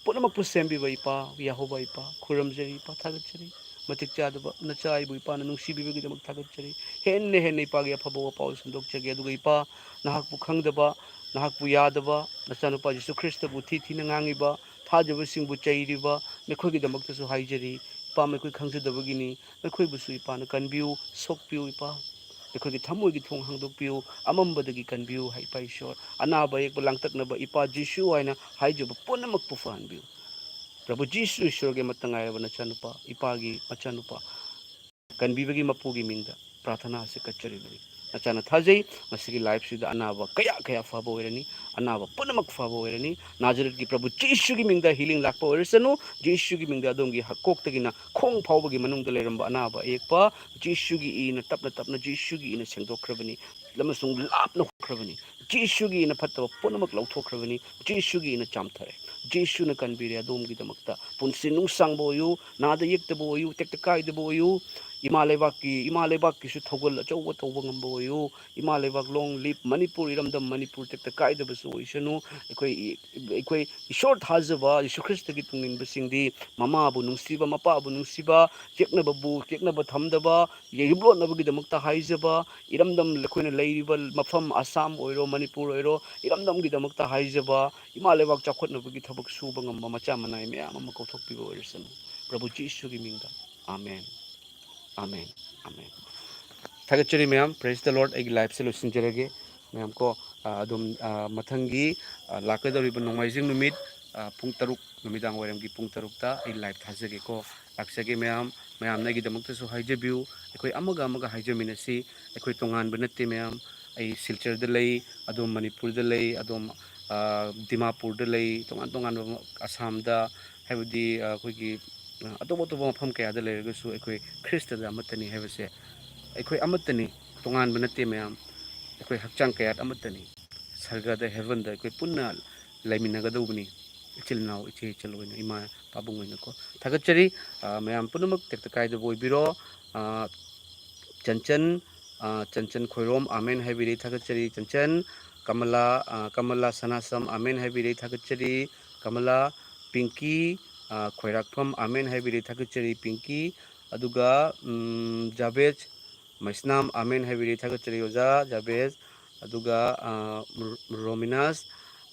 ꯄꯨꯝꯅꯃꯛꯄꯨ ꯁꯦꯝꯕꯤꯕ ꯏꯄꯥ, ꯌꯦꯍꯣꯕꯥ ꯏꯄꯥ, ꯈꯨꯔꯨꯝꯖꯔꯤ ꯏꯄꯥ, ꯊꯥꯒꯠꯆꯔꯤ꯫ ꯃꯇꯤꯛ ꯆꯥꯗꯕ ꯅꯆꯥ ꯑꯩꯕꯨ ꯏꯄꯥꯅ ꯅꯨꯡꯁꯤꯕꯤꯕꯒꯤꯗꯃꯛ ꯊꯥꯒꯠꯆꯔꯤ꯫ ꯍꯦꯟꯅ ꯍꯦꯟꯅ ꯏꯄꯥꯒꯤ ꯑꯐꯕ ꯋꯥꯄꯥꯎ ꯁꯟꯗꯣꯛꯆꯒꯦ꯫ ꯑꯗꯨꯒ ꯏꯄꯥ, ꯅꯍꯥꯛꯄꯨ ꯈꯪꯗꯕ, ꯅꯍꯥꯛꯄꯨ ꯌꯥꯗꯕ, ꯅꯆꯥꯅꯨꯄꯥ ꯖꯤꯁꯨ ꯈ꯭ꯔꯤꯁꯇꯕꯨ ꯊꯤ ꯊꯤꯅ ꯉꯥꯡꯉꯤꯕ, ꯊꯥꯖꯕꯁꯤꯡꯕꯨ ꯆꯩꯔꯤꯕ ꯃꯈꯣꯏꯒꯤꯗꯃꯛꯇꯁꯨ ꯍꯥꯏꯖꯔꯤ꯫ ꯏꯄꯥ, ꯃꯈꯣꯏ ꯈꯪꯖꯗꯕꯒꯤꯅꯤ꯫ ꯃꯈꯣꯏꯕꯨꯁꯨ ꯏꯄꯥꯅ ꯀꯟꯕꯤꯌꯨ, ꯁꯣꯛꯄꯤꯌꯨ ꯏꯄꯥ꯫ ꯑꯩꯈꯣꯏꯒꯤ ꯊꯃꯣꯏꯒꯤ ꯊꯣꯡ ꯍꯥꯡꯗꯣꯛꯄꯤꯌꯨ, ꯑꯃꯝꯕꯗꯒꯤ ꯀꯟꯕꯤꯌꯨ ꯍꯥꯏ ꯏꯄꯥ ꯏꯁꯣꯔ꯫ ꯑꯅꯥꯕ ꯑꯌꯦꯛꯄ ꯂꯥꯡꯇꯛꯅꯕ ꯏꯄꯥ ꯖꯤꯁꯨ ꯍꯥꯏꯅ ꯍꯥꯏꯖꯕ ꯄꯨꯝꯅꯃꯛꯄꯨ ꯐꯍꯟꯕꯤꯌꯨ꯫ ꯄ꯭ꯔꯚꯨ ꯖꯤꯁꯨ ꯏꯁꯣꯔꯒꯤ ꯑꯃꯠꯇ ꯉꯥꯏꯔꯕ ꯅꯆꯥꯅꯨꯄꯥ, ꯏꯄꯥꯒꯤ ꯃꯆꯥꯅꯨꯄꯥ, ꯀꯟꯕꯤꯕꯒꯤ ꯃꯄꯨꯒꯤ ꯃꯤꯡꯗ ꯄ꯭ꯔꯥꯊꯅꯥ ꯑꯁꯤ ꯀꯠꯆꯔꯤꯕꯅꯤ꯫ ꯅꯆꯥꯅ ꯊꯥꯖꯩ, ꯃꯁꯤꯒꯤ live ꯁꯤꯗ ꯑꯅꯥꯕ ꯀꯌꯥ ꯀꯌꯥ ꯐꯕ ꯑꯣꯏꯔꯅꯤ, ꯑꯅꯥꯕ ꯄꯨꯝꯅꯃꯛ ꯐꯕ ꯑꯣꯏꯔꯅꯤ꯫ ꯅꯥꯖꯔꯦꯠꯀꯤ ꯄ꯭ꯔꯚꯨ ꯖꯤꯁꯨꯒꯤ ꯃꯤꯡꯗ healing ꯂꯥꯛꯄ ꯑꯣꯏꯔꯁꯅꯨ꯫ ꯖꯤꯁꯨꯒꯤ ꯃꯤꯡꯗ ꯑꯗꯣꯝꯒꯤ ꯍꯛ-, ꯀꯣꯛꯇꯒꯤꯅ ꯈꯣꯡ ꯐꯥꯎꯕꯒꯤ ꯃꯅꯨꯡꯗ ꯂꯩꯔꯝꯕ ꯑꯅꯥꯕ ꯑꯌꯦꯛꯄ ꯖꯤꯁꯨꯒꯤ ꯏꯅ ꯇꯞꯅ ꯇꯞꯅ ꯖꯤꯁꯨꯒꯤ ꯏꯅ ꯁꯦꯡꯗꯣꯛꯈ꯭ꯔꯕꯅꯤ ꯑꯃꯁꯨꯡ ꯂꯥꯞꯅ ꯍꯣꯡꯈ꯭ꯔꯕꯅꯤ꯫ ꯖꯤꯁꯨꯒꯤ ꯏꯅ ꯐꯠꯇꯕ ꯄꯨꯝꯅꯃꯛ ꯂꯧꯊꯣꯛꯈ꯭ꯔꯕꯅꯤ꯫ ꯖꯤꯁꯨꯒꯤ ꯏꯅ ꯆꯥꯝꯊꯔꯦ꯫ ꯖꯤꯁꯨꯅ ꯀꯟꯕꯤꯔꯦ ꯑꯗꯣꯝꯒꯤꯗꯃꯛꯇ꯫ ꯄꯨꯟꯁꯤ ꯅꯨꯡꯁꯥꯡꯕ ꯑꯣꯏꯌꯨ, ꯅꯥꯗ ꯌꯦꯛꯇꯕ ꯑꯣꯏꯌꯨ, ꯇꯦꯛꯇ ꯀꯥꯏꯗꯕ ꯑꯣꯏꯌꯨ꯫ ꯏꯃꯥ ꯂꯩꯕꯥꯛꯀꯤ, ꯏꯃꯥ ꯂꯩꯕꯥꯛꯀꯤꯁꯨ ꯊꯧꯒꯜ ꯑꯆꯧꯕ ꯇꯧꯕ ꯉꯝꯕ ꯑꯣꯏꯌꯨ꯫ ꯏꯃꯥ ꯂꯩꯕꯥꯛ, long live ꯃꯅꯤꯄꯨꯔ, ꯏꯔꯝꯗꯝ ꯃꯅꯤꯄꯨꯔ ꯇꯦꯛꯇ ꯀꯥꯏꯗꯕꯁꯨ ꯑꯣꯏꯁꯅꯨ꯫ ꯑꯩꯈꯣꯏ, ꯑꯩꯈꯣꯏ ꯏꯁꯣꯔ ꯊꯥꯖꯕ, ꯌꯤꯁꯨ ꯈ꯭ꯔꯤꯁꯇꯒꯤ ꯇꯨꯡꯏꯟꯕꯁꯤꯡꯗꯤ ꯃꯃꯥꯕꯨ ꯅꯨꯡꯁꯤꯕ, ꯃꯄꯥꯕꯨ ꯅꯨꯡꯁꯤꯕ, ꯌꯦꯛꯅꯕꯕꯨ ꯌꯦꯛꯅꯕ ꯊꯝꯗꯕ, ꯌꯨꯝꯂꯣꯟꯅꯕꯒꯤꯗꯃꯛꯇ ꯍꯥꯏꯖꯕ, ꯏꯔꯝꯗꯝ, ꯑꯩꯈꯣꯏꯅ ꯂꯩꯔꯤꯕ ꯃꯐꯝ ꯑꯁꯥꯝ ꯑꯣꯏꯔꯣ, ꯃꯅꯤꯄꯨꯔ ꯑꯣꯏꯔꯣ, ꯏꯔꯝꯗꯝꯒꯤꯗꯃꯛꯇ ꯍꯥꯏꯖꯕ, ꯏꯃꯥ ꯂꯩꯕꯥꯛ ꯆꯥꯎꯈꯠꯅꯕꯒꯤ ꯊꯕꯛ ꯁꯨꯕ ꯉꯝꯕ ꯃꯆꯥ ꯃꯅꯥꯏ ꯃꯌꯥꯝ ꯑꯃ ꯀꯧꯊꯣꯛꯄꯤꯕ ꯑꯣꯏꯔꯁꯅꯨ꯫ ꯄ꯭ꯔꯚꯨ ꯖꯤꯁꯨꯒꯤ ꯃꯤꯡꯗ, ꯑꯥꯃꯦꯟ꯫ ꯑꯃꯦꯟ꯫ ꯑꯃꯦꯟ꯫ ꯊꯥꯒꯠꯆꯔꯤ ꯃꯌꯥꯝ꯫ Praise the Lord꯫ ꯑꯩꯒꯤ liveꯁꯦ ꯂꯣꯏꯁꯤꯟꯖꯔꯒꯦ꯫ ꯃꯌꯥꯝ ꯀꯣ, ꯑ, ꯑꯗꯨꯝ, ꯑ, ꯃꯊꯪꯒꯤ, ꯑ, ꯂꯥꯛꯀꯗꯧꯔꯤꯕ ꯅꯣꯡꯃꯥꯏꯖꯤꯡ ꯅꯨꯃꯤꯠ, ꯑ, ꯄꯨꯡ ꯇꯔꯨꯛ, ꯅꯨꯃꯤꯗꯥꯡ ꯋꯥꯏꯔꯝꯒꯤ ꯄꯨꯡ ꯇꯔꯨꯛꯇ ꯑꯩ live ꯊꯥꯖꯒꯦꯀꯣ꯫ ꯂꯥꯛꯆꯒꯦ ꯃꯌꯥꯝ꯫ ꯃꯌꯥꯝꯅ ꯑꯩꯒꯤꯗꯃꯛꯇꯁꯨ ꯍꯥꯏꯖꯕꯤꯌꯨ꯫ ꯑꯩꯈꯣꯏ ꯑꯃꯒ ꯑꯃꯒ ꯍꯥꯏꯖꯃꯤꯟꯅꯁꯤ꯫ ꯑꯩꯈꯣꯏ ꯇꯣꯉꯥꯟꯕ ꯅꯠꯇꯦ ꯃꯌꯥꯝ꯫ ꯑꯩ ꯁꯤꯜꯆꯔꯗ ꯂꯩ, ꯑꯗꯣꯝ ꯃꯅꯤꯄꯨꯔꯗ ꯂꯩ, ꯑꯗꯣꯝ, ꯑ, ꯗꯤꯃꯥꯄꯨꯔꯗ ꯂꯩ, ꯇꯣꯉꯥꯟ ꯇꯣꯉꯥꯟꯕ ꯃ-, ꯑꯁꯥꯝꯗ, ꯍꯥꯏꯕꯗꯤ, ꯑ, ꯑꯩꯈꯣꯏꯒꯤ, ꯑ, ꯑꯇꯣꯞ ꯑꯇꯣꯞꯄ ꯃꯐꯝ ꯀꯌꯥꯗ ꯂꯩꯔꯒꯁꯨ ꯑꯩꯈꯣꯏ ꯈ꯭ꯔꯤꯁꯇꯗ ꯑꯃꯠꯇꯅꯤ ꯍꯥꯏꯕꯁꯦ꯫ ꯑꯩꯈꯣꯏ ꯑꯃꯠꯇꯅꯤ, ꯇꯣꯉꯥꯟꯕ ꯅꯠꯇꯦ ꯃꯌꯥꯝ꯫ ꯑꯩꯈꯣꯏ ꯍꯛꯆꯥꯡ ꯀꯌꯥꯠ ꯑꯃꯠꯇꯅꯤ꯫ ꯁꯔꯒꯗ, heavenꯗ ꯑꯩꯈꯣꯏ ꯄꯨꯟꯅ ꯂꯩꯃꯤꯟꯅꯒꯗꯧꯕꯅꯤ, ꯏꯆꯤꯜ ꯏꯅꯥꯎ, ꯏꯆꯦ ꯏꯆꯜ ꯑꯣꯏꯅ, ꯏꯃꯥ ꯄꯥꯕꯨꯡ ꯑꯣꯏꯅꯀꯣ꯫ ꯊꯥꯒꯠꯆꯔꯤ꯫ ꯑ, ꯃꯌꯥꯝ ꯄꯨꯝꯅꯃꯛ ꯇꯦꯛꯇ ꯀꯥꯏꯗꯕ ꯑꯣꯏꯕꯤꯔꯣ꯫ ꯑ, ꯆꯟꯆꯟ, ꯑ, ꯆꯟꯆꯟ ꯈꯣꯏꯔꯣꯝ, ꯑꯃꯦꯟ ꯍꯥꯏꯕꯤꯔꯦ, ꯊꯥꯒꯠꯆꯔꯤ ꯆꯟꯆꯟ꯫ ꯀꯃꯂꯥ, ꯑ, ꯀꯃꯂꯥ ꯁꯅꯥꯁꯝ, ꯑꯃꯦꯟ ꯍꯥꯏꯕꯤꯔꯦ, ꯊꯥꯒꯠꯆꯔꯤ꯫ ꯀꯃꯂꯥ, ꯄꯤꯡꯀꯤ, ꯑ, ꯈꯣꯏꯔꯥꯛꯐꯝ, ꯑꯃꯦꯟ ꯍꯥꯏꯕꯤꯔꯦ, ꯊꯥꯒꯠꯆꯔꯤ ꯄꯤꯡꯀꯤ꯫ ꯑꯗꯨꯒ, ꯎꯝ, ꯖꯥꯕꯦꯖ ꯃꯩꯁꯅꯥꯝ, ꯑꯃꯦꯟ ꯍꯥꯏꯕꯤꯔꯦ, ꯊꯥꯒꯠꯆꯔꯤ ꯑꯣꯖꯥ ꯖꯥꯕꯦꯖ꯫ ꯑꯗꯨꯒ, ꯑ, ꯔꯣ-, ꯔꯣꯃꯤꯅꯥꯁ,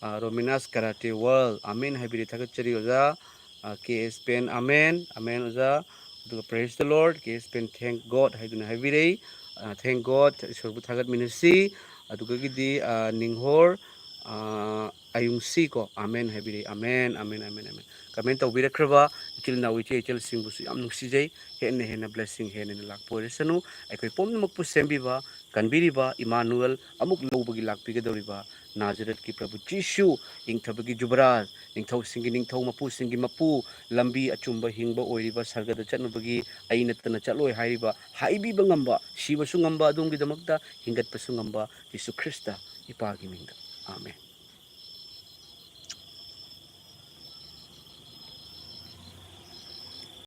ꯑ, ꯔꯣꯃꯤꯅꯥꯁ Karate World, ꯑꯃꯦꯟ ꯍꯥꯏꯕꯤꯔꯦ, ꯊꯥꯒꯠꯆꯔꯤ ꯑꯣꯖꯥ꯫ ꯑ, ꯀꯦ ꯑꯦꯁ ꯄꯦꯟ, ꯑꯃꯦꯟ, ꯑꯃꯦꯟ ꯑꯣꯖꯥ꯫ ꯑꯗꯨꯒ Praise the Lord, K S ꯄꯦꯟ, Thank God ꯍꯥꯏꯗꯨꯅ ꯍꯥꯏꯕꯤꯔꯛꯏ꯫ ꯑ, Thank God, ꯏꯁꯣꯔꯕꯨ ꯊꯥꯒꯠꯃꯤꯟꯅꯁꯤ꯫ ꯑꯗꯨꯗꯒꯤꯗꯤ, ꯑ, ꯅꯤꯡꯍꯣꯔ, ꯑ, ꯑꯌꯨꯡꯁꯤ ꯀꯣ, ꯑꯃꯦꯟ ꯍꯥꯏꯕꯤꯔꯛꯏ꯫ Amen, amen, amen, amen. Comment ꯇꯧꯕꯤꯔꯛꯈ꯭ꯔꯕ ꯏꯆꯤꯜ ꯏꯅꯥꯎ, ꯏꯆꯦ ꯏꯆꯜꯁꯤꯡꯕꯨꯁꯨ ꯌꯥꯝ ꯅꯨꯡꯁꯤꯖꯩ꯫ ꯍꯦꯟꯅ ꯍꯦꯟꯅ blessing ꯍꯦꯟꯅ ꯍꯦꯟꯅ ꯂꯥꯛꯄ ꯑꯣꯏꯔꯁꯅꯨ꯫ ꯑꯩꯈꯣꯏ ꯄꯨꯝꯅꯃꯛꯄꯨ ꯁꯦꯝꯕꯤꯕ, ꯀꯟꯕꯤꯔꯤꯕ ꯏꯃꯥꯅꯨꯑꯦꯜ, ꯑꯃꯨꯛ ꯂꯧꯕꯒꯤ ꯂꯥꯛꯄꯤꯒꯗꯧꯔꯤꯕ ꯅꯥꯖꯔꯠꯀꯤ ꯄ꯭ꯔꯚꯨ ꯖꯤꯁꯨ, ꯅꯤꯡꯊꯕꯒꯤ ꯖꯨꯕꯔꯥꯖ, ꯅꯤꯡꯊꯧꯁꯤꯡꯒꯤ ꯅꯤꯡꯊꯧ, ꯃꯄꯨꯁꯤꯡꯒꯤ ꯃꯄꯨ, ꯂꯝꯕꯤ ꯑꯆꯨꯝꯕ ꯍꯤꯡꯕ ꯑꯣꯏꯔꯤꯕ, ꯁꯔꯒꯗ ꯆꯠꯅꯕꯒꯤ ꯑꯩ ꯅꯠꯇꯅ ꯆꯠꯂꯣꯏ ꯍꯥꯏꯔꯤꯕ, ꯍꯥꯏꯕꯤꯕ ꯉꯝꯕ, ꯁꯤꯕꯁꯨ ꯉꯝꯕ ꯑꯗꯣꯝꯒꯤꯗꯃꯛꯇ, ꯍꯤꯡꯒꯠꯄꯁꯨ ꯉꯝꯕ ꯖꯤꯁꯨ ꯈ꯭ꯔꯤꯁꯇ ꯏꯄꯥꯒꯤ ꯃꯤꯡꯗ꯫ ꯑꯥꯃꯦꯟ꯫